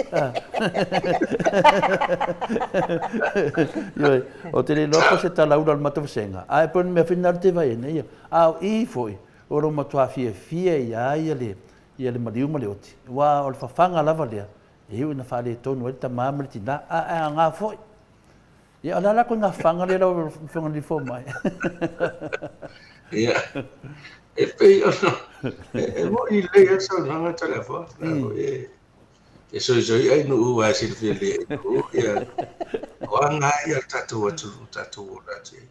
Speaker 2: Ioe, ou te le iloa po o se talaula o le matou vasega, ae pei o le mea foi lena o le te vaai ai nei, a o i foi, o lo o matua fiafia i a ia le, ia le maliu ma le oti, aua o le fafaga lava lea, e iu ina faaletonu ai le tama ma le tina, a, ae aoga foi. Ia, o le a la koe fafaga lea lau Afioga i le Fomai?
Speaker 3: Ia, e pei ona, e moni lelei lava le saunoaga a Toleafoa, la foi e, e soisoi ai nuu aua e silafia lelei e nuu, ia, o aga lava ia a le tatou atunuu tatou ola atu ai.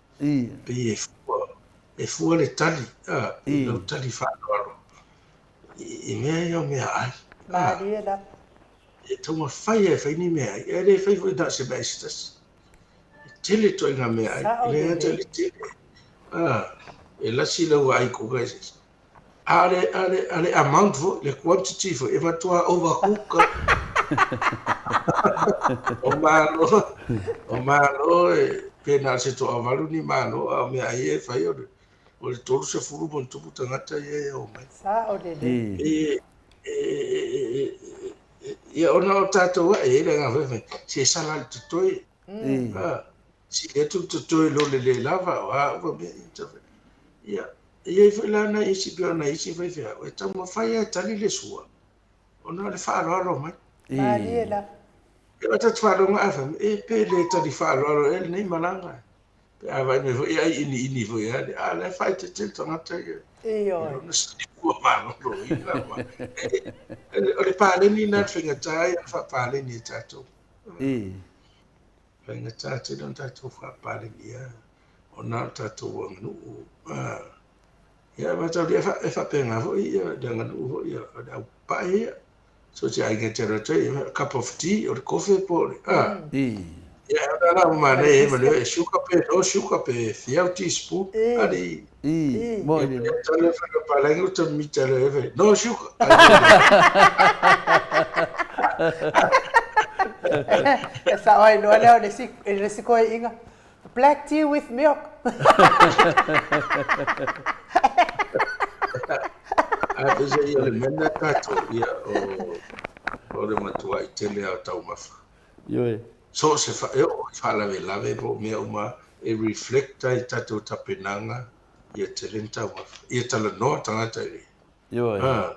Speaker 3: Pei e fua, e fua le tali, a, i lau tali faaaloalo i mea ia o meaai.
Speaker 1: Malie lava.
Speaker 3: E taumafai lava e fai ni meaai, ae le fai foi na o se meaai se tasi. E tele ituaiga meaai, e le gata i le tele, e lasi lau vaai kuka eseese. A o le, a le, a le amount foi, le quantity foi, e matua overcook lava. O Malo, o Malo e, pe na o se toavalu ni Malo, a o meaai ia e fai o le, o le 30 ma ona tupu tagata ia e omai.
Speaker 1: Sao lelei.
Speaker 3: E, Ia ona o tatou ae, e i ai le agaga foi fai, se sala le totoe. Sili atu le totoe i lo le le lava, o a uma mea ia ta fai. Ia, e i ai foi la nai isi pei o nai isi faifeau e taumafai lava e tali le sua ona o le faaaloalo mai.
Speaker 1: Malie lava.
Speaker 3: Ia o tatou faalogo a fai mai, e pe le tali faaaloalo ea lenei malaga. Pe a vaai mai foi, e ai iniini foi lava, a o la e faaeteete le tagata ia.
Speaker 1: Ioe.
Speaker 3: Lona soifua maloloina ma o le paleni lena le faigata ia ona faapaleni e tatou. Faigata tele ona tatou faapalenia ona o le tatou aganuu. Ia mataulia e faapena foi ia le aganuu foi a le au pae ia. So se aiga e te alu atu ai, cup of tea, o le kofe po o le, a. Ia, e ona la ua manaia ai ma le suka pe no suka pe fia au teaspoon, ali.
Speaker 2: Mo i le.
Speaker 3: Tale whaka palangi o ta mita le ewe, no suka.
Speaker 1: E sao ai loa lea o le isi, le isi koeaiga, Black tea with milk.
Speaker 3: A peiseai o le mea lena tatou, ia, o, o le matuai tele lava o taumafa.
Speaker 2: Ioe.
Speaker 3: So o se fa, e oo i faalavelave po o mea uma e reflect ai tatou tapenaga ia tele ni taumafa. Ia talanoa tagata i le,
Speaker 2: Ioe.
Speaker 3: a,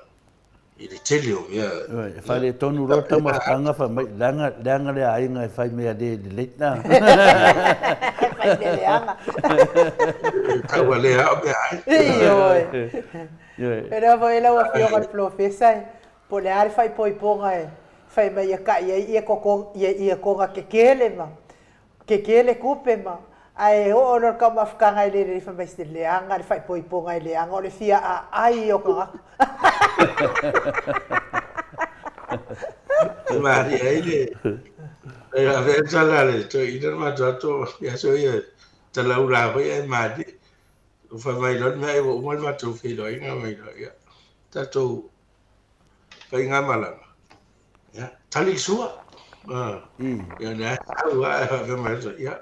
Speaker 3: i le tele o mea.
Speaker 2: Ioe, e faaletonu loa le taumafataga fai mai, leaga, leaga le aiga e fai mea le lelei.
Speaker 1: E fai mea leaga.
Speaker 3: E taualea lava meaai.
Speaker 1: Ioe.
Speaker 2: Ioe.
Speaker 1: E lea foi lau Afioga i le Polofesa, po o le a le faaipoipoga e fai mai ia kai ai ia koko ia ia koga kekele ma kekele kupe ma ae oo loa le taumafataga e le lelei fai mai se leaga le faaipoipoga e leaga o le fia aai o tagata.
Speaker 3: E malie ai le e ave tala le toeaina le matou atu i aso ia talaula foi ae malie. Ua fai mai loa le mea ua uma le matou feiloaiga mai loa ia tatou faigamalaga, ia, tali le sua. Ia, o lea sau lava ae faapea mai atu, ia,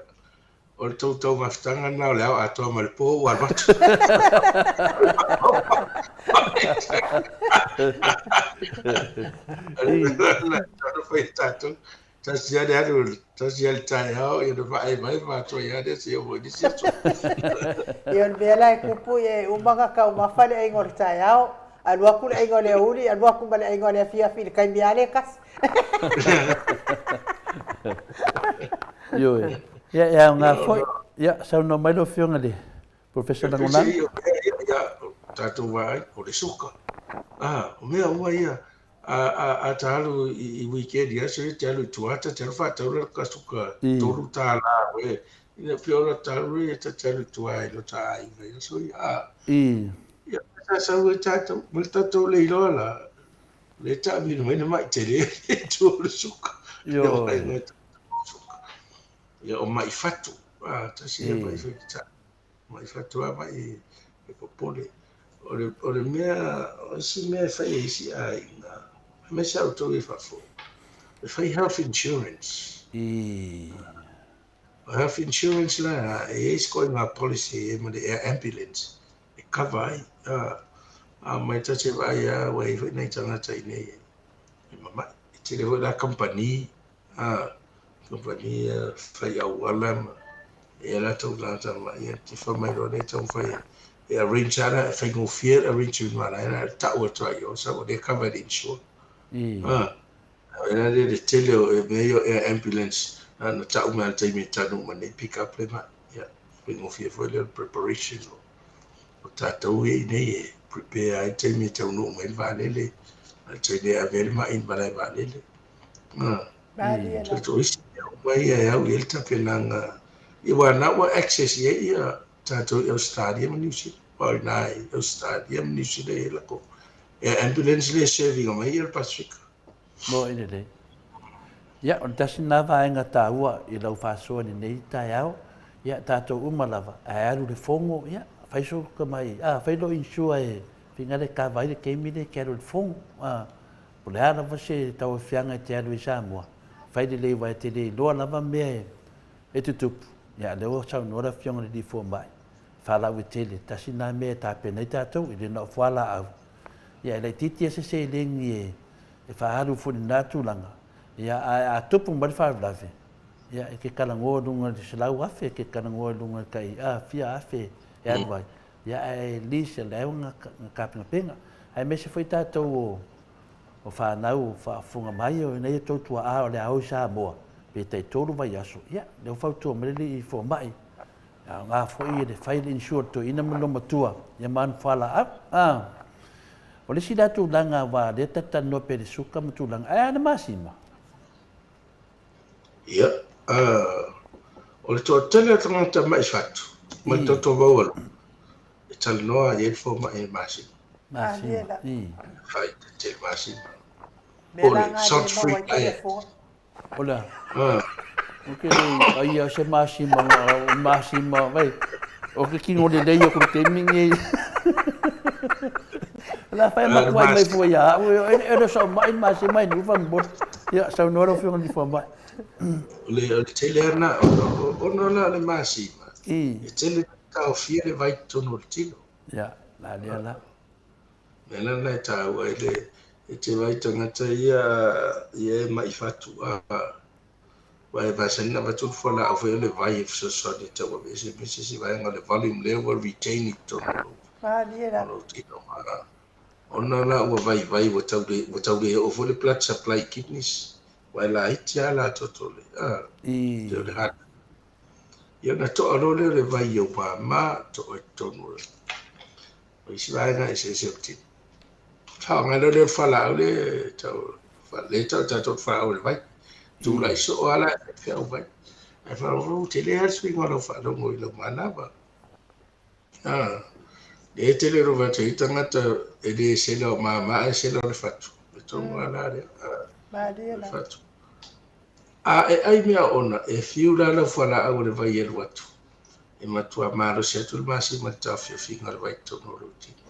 Speaker 3: o le tou taumafataga lena o le ao atoa ma le po ua alu atu. Fai tatou, tasi lava le alu, tasi lava le taeao, ia na vaai mai matou ia lea seia oo foi i le isi aso.
Speaker 1: Ia o le mea la e tupu e uma ona taumafa le aiga o le taeao, alu atu le aiga o le aoauli, alu atu ma le aiga o le afiafi i le taimi lava lea e tasi.
Speaker 2: Ioe. Ia, e aoga foi. Ia, saunoa mai lau Afioga i le Professor Lagolago.
Speaker 3: Ia, ia, tatou vaai, o le suka. Ah, o mea uma ia, a, a, a ta alu i, i weekend i aso ia, te alu i tua ta te alu faataula ka suka $3 oe. Ina pei ona talu ia ta te alu i tua i lo ta aiga i aso ia. Ah, ia, sa sau ai tatou, ma le tatou le iloa la, le taamilo mai le mai tele i tua o le suka.
Speaker 2: Ioe.
Speaker 3: Ia, o mai fatu. Ah, tasi ia mai fatu. Mai fatu lava mai e popole. O le, o le mea, o isi mea e fai e isi aiga, aemaise a outou i fafo, e fai health insurance. O health insurance la, e i ai isi ituaiga policy e i ai ma le air ambulance e cover ai. A, mai ta te vaai lava ua i ai foi nai tagata i inei e mamai. E tele foi la kamupani A, kamupani ia fai auala ma e latou tagata ma ia te fai mai loa lea e taumafai e arrange lava e faigofie le arrangement ma la e tau atu ai o sau o lea e cover e le insure. A, o la lea le tele o mea ia o air ambulance na ona tau mai lava i le taimi e tanu uma nei pick up le mai. Ia, faigofie foi lea o le preparation o tatou ia i inei e prepare ai le taimi e taunuu mai le vaalele, a le taimi e ave ai le mai i le malae vaalele. O isi mea uma ia e au i ai le tapenaga, aua o lena ua access i ai ia tatou i Ausetalia ma Niu Sila. Aua o i ina i Ausetalia ma Niu Sila e i ai latou air ambulance lea e serve ina mai le Pasefika.
Speaker 2: Moi lelei. Ia, o le tasi lena vaega taua i lau faasoa i lenei taeao, ia, tatou uma lava, ae alu i le fono, ia, fai sou tamai, a, fai lou insure e figale e kava ai le taimi lea e te alu ai i le fono, a. O le a lava se tauaofiaga e te alu i Samoa, fai lelei aua e te le iloa lava mea e tutupu. Ia, o lea ua saunoa le Afioga i le Alii Fomai, faalauaitele, tasi lena mea e tapena ai tatou, e le na o fualaau. Ia, e laitiiti lava se seleni e faaalu foi i lena tulaga, ia, ae a tupu mai le faalavelave, ia, e te talanoa i luga i le $100,000, e te talanoa i luga i le tai, a, fia afe e alu ai. Ia, ae at least o lea ua tapenapena. Aemaise foi tatou o fanau o faafofoga mai o ina ia tou tuaa o le a o i Samoa pe tai tolu vaiaso, ia, lea ua fautua mai le alii fomai, e aoga foi le fai le insure a le toeaina ma le loomatua, ia ma ana fualaau. A, o le isi la tulaga aua o lea ta te talanoa pea i le suka ma tulaga, ae a le masima?
Speaker 3: Ia, o le toatele o tagata mai fatu, mai toto maualuga, e talanoa i ai le fomai i le masima.
Speaker 2: Masima, i.
Speaker 3: Faaeteete i le masima. Po o le salt free diet.
Speaker 2: O le a? Ou te le aia se masima, masima, vai, o ke kino lelei o ku le taimi nei. O le a fai matuai mai fua ia au, e le o sau mai le masima i Nufa mo. Ia, saunoa lau Afioga i le Fomai.
Speaker 3: O le, o le tele ana, ona la o le masima, e tele taofia le vai i totonu o le tino.
Speaker 2: Ia, la lea la.
Speaker 3: Mea la lena e taua ai le, e te vaai tagata ia, ia e mai fatu, a, aua e masani ona avatu le fualaau foi o le vai e fesoasoani e tau aveese aemaise se vaega o le volume lea ua retain i totonu o lou, o lou tino. Ona la ua vaivai ua tau le, ua tau le oo foi le blood supply i kidneys, aua e laiti lava la toto le, a, o le heart. Ia ona to'a loa lea o le vai i ou mama, to'a i totonu o le, o isi vaega eseese o le tino. Faaaoga loa lea o le fualaau lea e tau, lea e tau e tatou o le fualaau o le vai. Tulai soo lava la e faifeau vai. Ae faalogologo ua tele lava le suiga o lau faalogo i lau manava. A, e tele lava atu ai tagata e le sela o mama ae sela o le fatu. E tonu lava la lea.
Speaker 1: Malie la.
Speaker 3: Fatu. A e ai mea ona, e fiu la lau fualaau o le vai e alu atu. E matua malosi atu le masima i le taofiofiga o le vai i totonu o lou tino.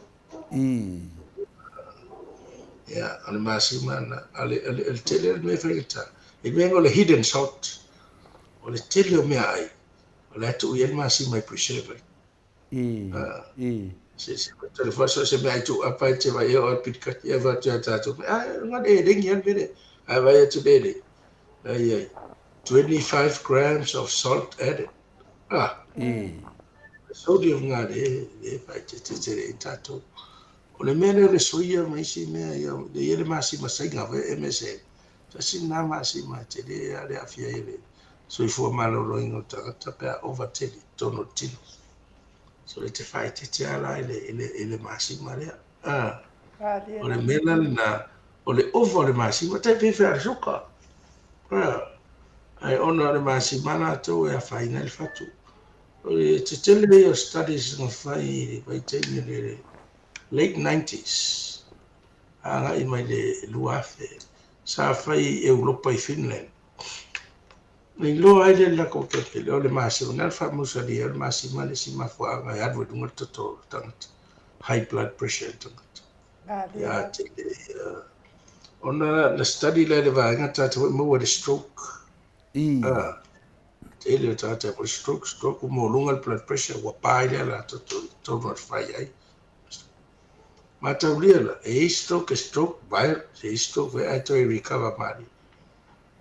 Speaker 3: Ia, o le masima na, a le, a le, le tele o le mea faigata. E mea o le hidden salt. O le tele o mea ai, o le atu i ai le masima e preserve ai. Se se te le faso se mea ai tu apa e te vai o pitkati e va te tātou. A, nga e rengi an mele. A vai atu le le. Ai ai. 25 grams of salt added. Ah. Sodium nga le le fai te te te i tātou. O le mea lea o le soia ma isi mea ia, le ia le masima sainga foi MSM. Tasi lena masima e tele a le aafia ai le soifua maloloina o le tagata pe a ova tele i totonu o le tino. So e te faaeteete lava la i le, i le, i le masima lea. Ah. O le mea la lena, o le ova o le masima, tai pei fea le suka. Ah. Ae ona o le masima latou e afaina ai le fatu. O le tetele ia o studies na fai i le vaitaimi o le late 90s, agai mai le 2000, sa fai i Europa i Finland. Na iloa ai lea i le latou campaign, o le masima, na o le faamausali ai o le masima le isi mafuaaga e alu ai i luga le toto o le tagata, high blood pressure le tagata. Ia tele ia. Ona na study la i le vaega tagata foi maua i le stroke. Ah, tele o tagata e stroke, stroke ua maualuga le blood pressure ua pa ai le alatoto i totonu o le fai ai. Mataulia la, e i ai stroke e stroke mild, e i ai stroke foi ae toe recover malie.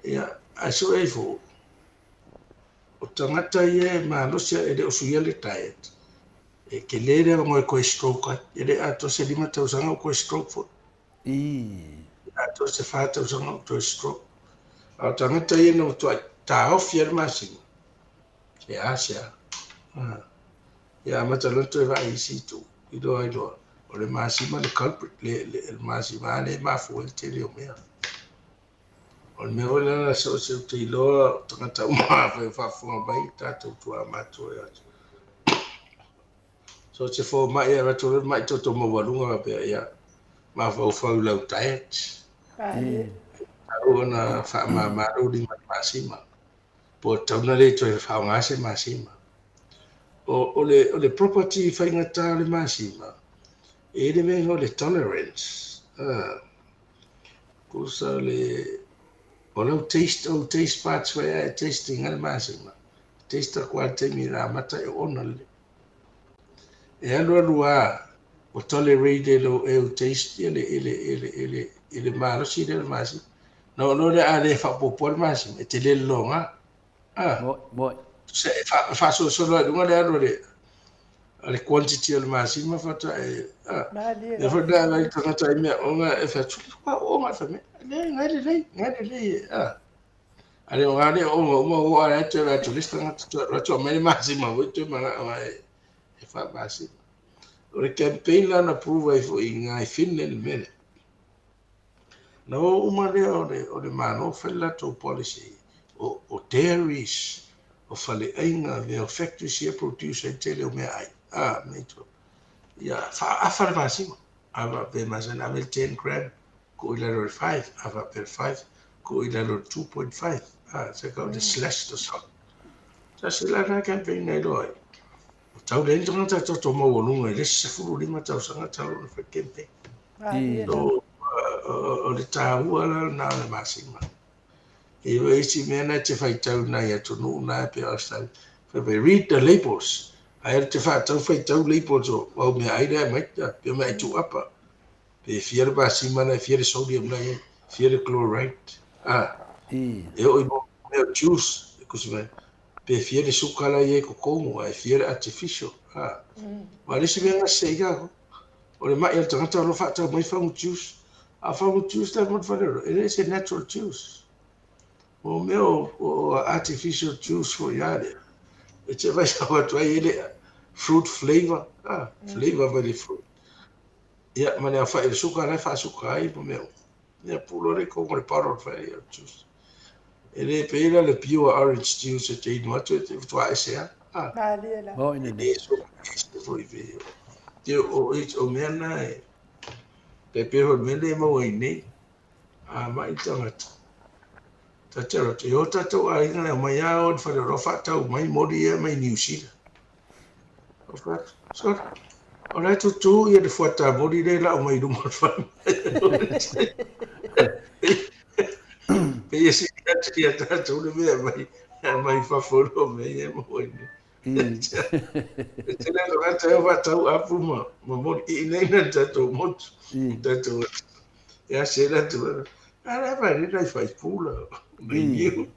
Speaker 3: Ia, ae sue ifo, o tagata ia e malosi e le o suia le diet, e tele le avanoa e toe stroke ai. E le atoa se 5 tausaga o toe stroke foi. E atoa se 4 tausaga o toe stroke. A o tagata ia na matuai taofi ai le masina, se a se a. Ia amata loa ona toe vaai i isi itu, iloa ai loa, o le masima le culprit, le, le, le masima lava lea e mafua ai le tele o mea. O le mea foi lea so o se ou te iloa o tagata uma afai o faafofoga mai tatou tuamatua ia atu. So se fomai e avatu loa le mai toto maualuga faapea ia mafaufau i lau diet. Tatau ona faamama lou lima i le masima. Po o tatau ona le toe faaaoga se masima. O, o le, o le property faigata o le masima, e i ai le mea e igoa o le tolerance. Ah. Tusa le, o lau taste, ou taste buds foi ae tasting ai le masima. Taste atu lava i le taimi na amata e oona lelei. E alu alu lava, ua tolerate e lou e ou taste ia le, i le, i le, i le, i le malosi lea o le masima. Na oo loa lea a le faaopoopoa le masima, e te le lologa. Ah.
Speaker 2: Moi, moi.
Speaker 3: Tusa e fa, faasolosolo lava i luga le alu a le, a le quantity o le masima faatoa e, ah.
Speaker 1: Malie
Speaker 3: Lea
Speaker 1: la.
Speaker 3: foi na vaai tagata i mea oga e fai atu, ua oga e fai mai, le, ngai lelei, ngai lelei e, ah. A le oga le oga uma ua oa atu e atu le isi tagata toe alu atu aumai le masima foi toe manao ai e faamasima. O le campaign la na prove ai foi i ina i Finland le mea lea. Na o uma lea o le, o le Malo fai le latou policy o, o dairies, o faleaiga, mea o factories ia produce ai le tele o meaai, a, mea i tua. Ia faaafa le masima. A faapea e masani ave le 10 gram, tuu i lalo i le 5, a faapea le 5, tuu i lalo i le 2.5, a, se kau le slash the salt. Tasi la lena campaign na iloa ai. Ua tau leai ni tagata e toto maualuga i le isi 15 tausaga talu ona fai campaign. So, o le taua la lena o le masima. E i ai isi mea na e te faitau i nai atunuu na e pei o Australia, fai mai, read the labels. Ae te faatau faitau labels o au meaai la e aumai, pei o meaai tuuapa. Pe fia le masima la e fia le sodium la e i ai, fia le chloride. A, e oo i mea o juice, e kusi mai, pe fia le suka la e i ai i totonu, ae fia le artificial. A, ma o le isi mea na seseiga aku, o le ma'i o le tagata o lo o faatau mai fagu juice, a o fagu juice la e mo le faleoloa, e le se natural juice. O mea o artificial juice foi a lea, e te vaitau atu ai e le fruit flavor, a, flavor mai le fruit. Ia, ma le aofai o le suka la e faasuka ai ma mea uma. Ia, puu loa lea i totonu o le bottle fai ai o le juice. E le pei la le pure orange juice e te inu atu e te faatoa ese lava. Ah,
Speaker 1: Malie la.
Speaker 2: Oh, ina
Speaker 3: e le so ese foi pe. Te o, o mea na e, tai pei foi le mea lea e maua i nei. A mai le tagata. Ta te aro, e o tatou aiga e omai lava o i le faleoloa faatau mai moli ia mai Niu Sila. O fai atu, Sorry, o la e tutū ia le fuata moli lea e lau mai i luma o le fale. Pei e sili atu ia tatou le mea mai fafo i lo mea ia e maua i nei. E tele o tagata e o faatau apu ma moli i inei na le tatou motu. Tatou E a se la tu. A la va le lai fai pula. Mai niu.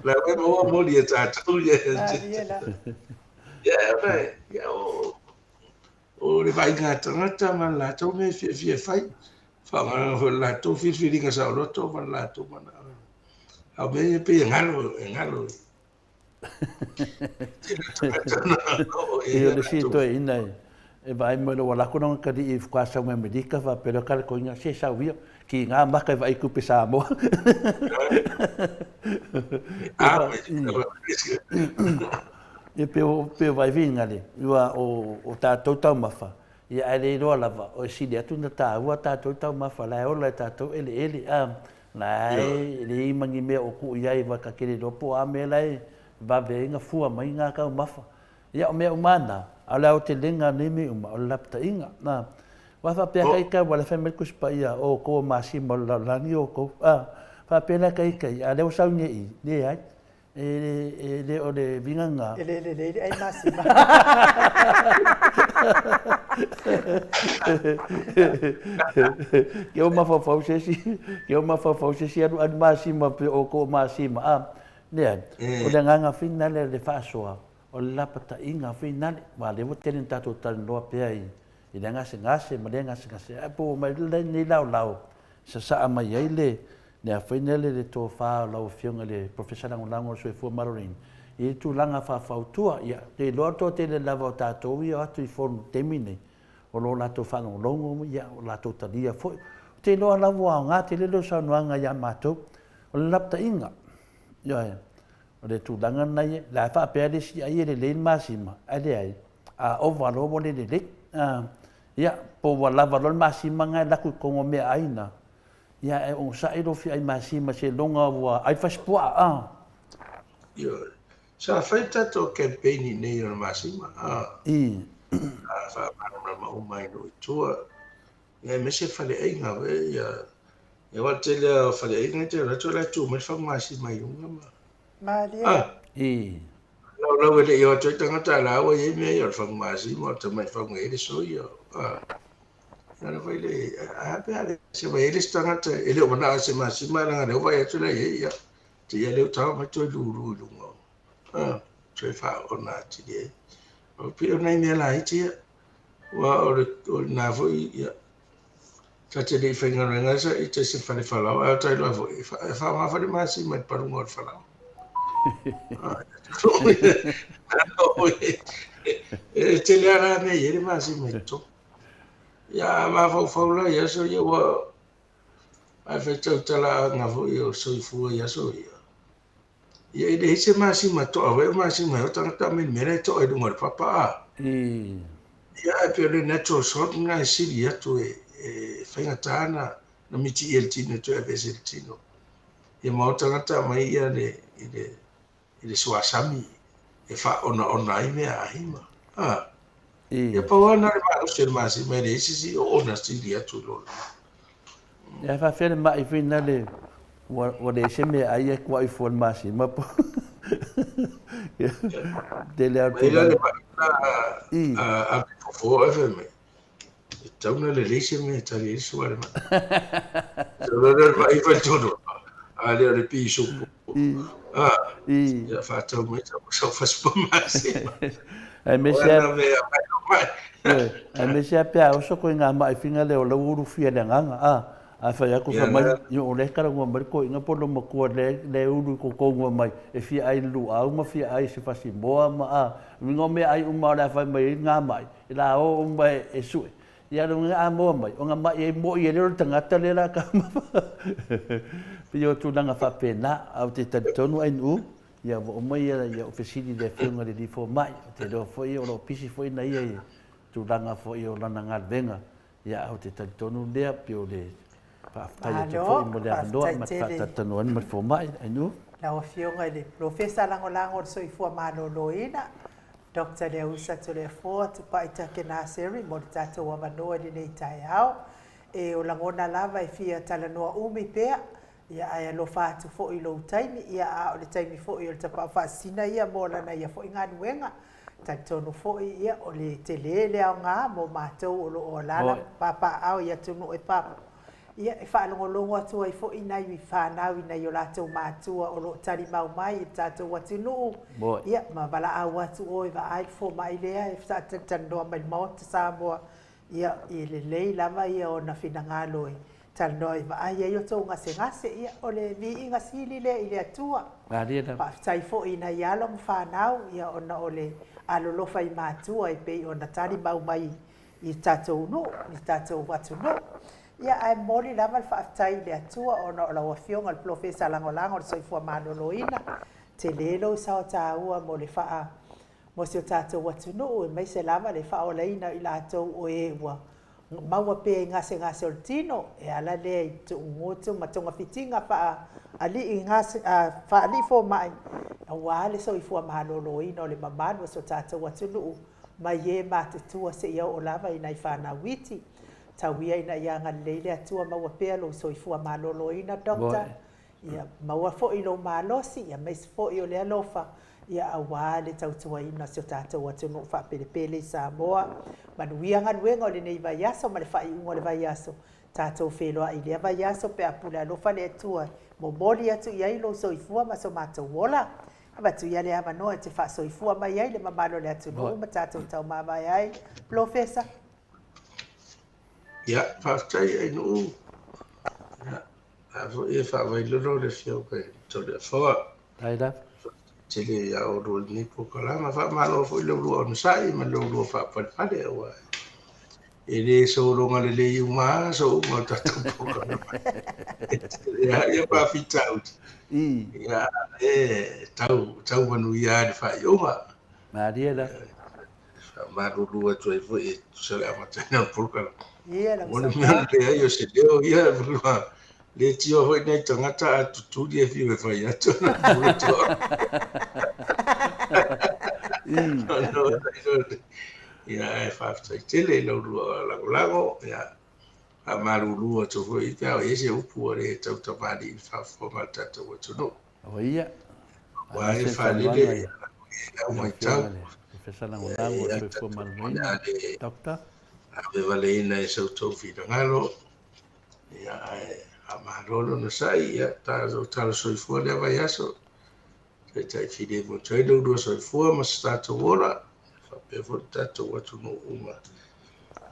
Speaker 3: La we mo mo li ta tu ye. Ya ba ya o o le vaaiga tagata ma le latou mea e fiafia e fai. Faaaogaina foi le latou filifiliga saoloto ma le latou manaoga. A o mea ia pei e galo, e galo.
Speaker 2: E o le si toeaina e vaai mai loa ua lako lona kalii i Fukaasau mai Amerika faapea loa kala koiga se sau ia ki ngā maka e vaai kupe Samoa. Ia pe o pe o vai vingale ua o o tātou taumafa ia ae le iloa lava o e sili atu na tāua tātou taumafa la e ola e tātou eleele a La e leai ma ni mea o kuʻu iai wa ka kele loa po o a mea la e vave ai na fua mai nga taumafa. Ia o mea uma na, a o le aotelega o nei mea uma, o le lapataiga. Na, wa faapea ka ika ua le fai mai le Tusi Paia, o outou o masima o le lalolagi outou. A, faapea la ka ika ia, a lea ua sau nei i, leai. E le o le uiga lena.
Speaker 1: E le lelei le ai masima.
Speaker 2: Ke o mafaufau se isi, ke o mafaufau se isi alu alu masima pe o ko masima. A, leai, o le agaga finale le faasoa, o le lapataiga finale. Aua o lea ua tele ina tatou talanoa pea i le gasegase ma lea gasegase. Ae po ua mai lenei laolao sasaa mai ai le le afaina lea le tofa o lau Afioga i le Professor Lagolago o le Soifua Maloloina i le tulaga faafautua. Ia, ou te iloa o le toatele lava o tatou ia o atu i fono i le taimi lenei, o lo o latou faalogologo, ia, o latou talia foi. Ou te iloa lava ua aoga tele lau saunoaga ia matou. O le lapataiga, ioe, o le tulaga lena ia, la e faapea le isi ai e lelei le masima, ae leai, a ova loa ua le lelei. Ia, po ua lava loa le masima lena e lako i totonu o meaai na, ia ae onosai lou fia ai masima seiloga ua ai fasipuaa a.
Speaker 3: Ioe. Sa fai tatou campaign i nei o le masima a.
Speaker 2: I.
Speaker 3: Sa faamalamalama uma ai nuu i tua. Ia aemaise faleaiga foi ia. Ia aua o le tele lava o faleaiga e te alu atu o la e tu mai le fagu masima i luga ma.
Speaker 1: Malie.
Speaker 3: A.
Speaker 2: I.
Speaker 3: Laulau e le i o atu ai tagata a la ua i ai mea ia o le fagu masima o le tamai fagu e i ai le soia. A. Ia fai le, a pe a le se vai le isi tagata e le o manao i se masima leaga lea ua vaai atu la i ai, ia, te ia lea ua tago mai toe lulu i luga o, a, toe faaoona atili ai. O pei o nai mea laiti ia, aua o le, o lena foi, ia, ta te le i faigaluega sa i te se fale falaoa, ae o ta iloa foi, e faaaoga foi le masima i le paluga o le falaoa. E tele lava la mea e i ai le masima i totonu. Ia, a mafaufau la i aso ia, ua ae faitau talaaga foi o soifua i aso ia. Ia, e leai se masima toa foi, o masima e o tagata mai le mea la e toa i luga o le papa a. Ia, ae pei o le natural salt lena e sili atu e faigata na mitiia e le tino e toe aveese e le tino. Ia ma o tagata aumai ia le, i le, i le suasami e faaonaona ai meaai ma, a. Ia pau lava lena o le malosi o le masima, e leai se isi oona sili atu i lo lena.
Speaker 2: Ia, e faafefea le mai foi na le Ua ua leai se mea ai e kuaʻi fua i le masima po tele lava o
Speaker 3: Mai la le tulaga. maʻi la ave fofo ae fai mai, e tatau ona lelei se mea e tali ai le sua i le maʻi. Sau loa lea o le maʻi faitonu, a lea o le pisupo. Ia faatau mai sau fasi masima.
Speaker 2: Aemaise lava pe a oso koe i ngā maʻi whinga lea o lau ulufia i le agaga, a, a whai aku whai mai, io o lea karangua mai le koiga po lo matua lea, lea ulu i kokoungua mai, e fia ai le luau ma fia ai se fasi moa ma a, uiga o mea ai uma o le a whai mai ai ngā maʻi, e la o uma e sue. Ia le uiga a moa mai, o nga maʻi ai moʻi e leo le tagata lea la ka Pei o tulaga faapena, a ou te talitonu ai nuu, ia ua uma ia ia ou fesili i le afioga i le alii fomai, ou te iloa foi o lo o pisi foi na ia i tulaga foi o lana galuega, ia a ou te talitonu lea pei o le faafetai atu foi mo le avanoa ma te faatalatalanoa ai ma le fomai, Ainuu.
Speaker 1: Lau Afioga i le Polofesa Lagolago o le Soifua Maloloina, Doctor Leausa Toleafoa Tupai Takenaseri mo le tatou avanoa i lenei taeao. E o lagona lava e fia talanoa umi pea, ia ae alofa atu foi i lou taimi, ia a o le taimi foi o le tapaau faasisina ia mo lana ia foi galuega. Talitonu foi ia o le tele le aoga mo matou o lo o alaala ma papaaao i atunuu e fafo, ia e faalogologo atu ai foi nai fanau i nai o latou matua o lo o talimau mai i le tatou atunuu, ia ma valaau atu oe vaai le fomai lea e faatalatalanoa mai i le Maota Samoa, ia e lelei lava ia ona finagalo e talanoa e vaai ai outou gasegase, ia o le viiga sili lea i le Atua. Faafetai foi i nai alo ma fanau, ia ona o le alolofa i matua e pei ona talimau mai i le tatou nuu, i le tatou atunuu. Ia ae momoli lava le faafetai i le Atua ona o lau Afioga i le Polofesa Lagolago o le Soifua Maloloina, tele lou sao taua mo le faa mo si o tatou atunuu aemaise lava le faaolaina o i latou o e ua maua pea i gasegase o le tino, e ala lea i tuugutu ma togafitiga faa-alii faa-alii fomai aua le soifua maloloina o le mamalu o si o tatou atunuu mai e matutua seia oo lava i nai fanau iti. Tau ia ina ia agalelei le Atua maua pea lou soifua maloloina, Doctor. Ia maua foi lou malosi, aemaise foi o le alofa, ia aua le tautuaina o si o tatou atunuu faapelepele i Samoa. Manuia galuega o lenei vaiaso ma le faaiuga o le vaiaso. Tatou feiloai i lea vaiaso pe a pule alofa le Atua e momoli atu i ai lou soifua ma so matou ola. Avatu ia le avanoa e te faasoifua mai ai le mamalu o le atunuu ma tatou taumavae ai. Polofesa.
Speaker 3: Ia, faafetai Ainuu. Ia, a foi e faavailolo le afioga i le Toleafoa.
Speaker 2: Faafetai lava.
Speaker 3: Tele ia oulua i lenei polokalama. Faamalo foi le ulua onosai ma le ulua faapalepale aua e le sologa lelei uma lava aso uma o le tatou polokalama. E tele lava ia faafitauli. Ia, e tau, tau manuia lava i le faaiuga.
Speaker 2: Malie lava.
Speaker 3: Faamalulu atu ai foi e tusa le amataina o le polokalame. Mo le mea o le leai o se leo, ia ua le tio foi nai tagata a tutuli e fiu e fai atu ona pule toa. Ia ae faafetai tele i lau lua lagolago, ia faamalulu atu foi pe a i ai se upu ua le tautamalii i le faafofoga a le tatou atunuu.
Speaker 2: O ia.
Speaker 3: Aua e faalele i lau matau.
Speaker 2: Professor Lagolago o le Soifua Maloloina, Doctor.
Speaker 3: Avevaleina e sa outou finagalo, ia, ae faamalo le onosai, ia, talo soifua lea vaiaso. Taitai filemu atu ai lo ulua soifua ma se tatou ola, faapea foi le tatou atunuu uma.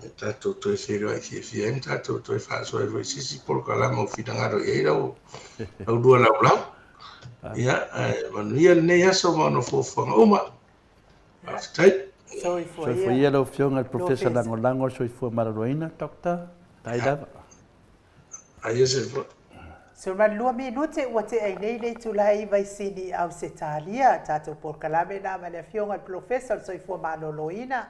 Speaker 3: Ia tatou toe feiloai fiafia ai ma tatou toe faasoa ai foi i se isi polokalama ua finagalo i ai lau lua laulau. Ia, ae manuia lenei aso ma ona fuafuaga uma. Faafetai.
Speaker 2: Soifua ia lau Afioga i le Professor Lagolago o le Soifua Maloloina, Doctor. Faafetai lava.
Speaker 3: Aia soifua.
Speaker 1: 12 minute ua tea ai nei le itula e 9 i Sini i Ausetalia, tatou polokalame na ma le Afioga i le Polofesa o le Soifua Maloloina.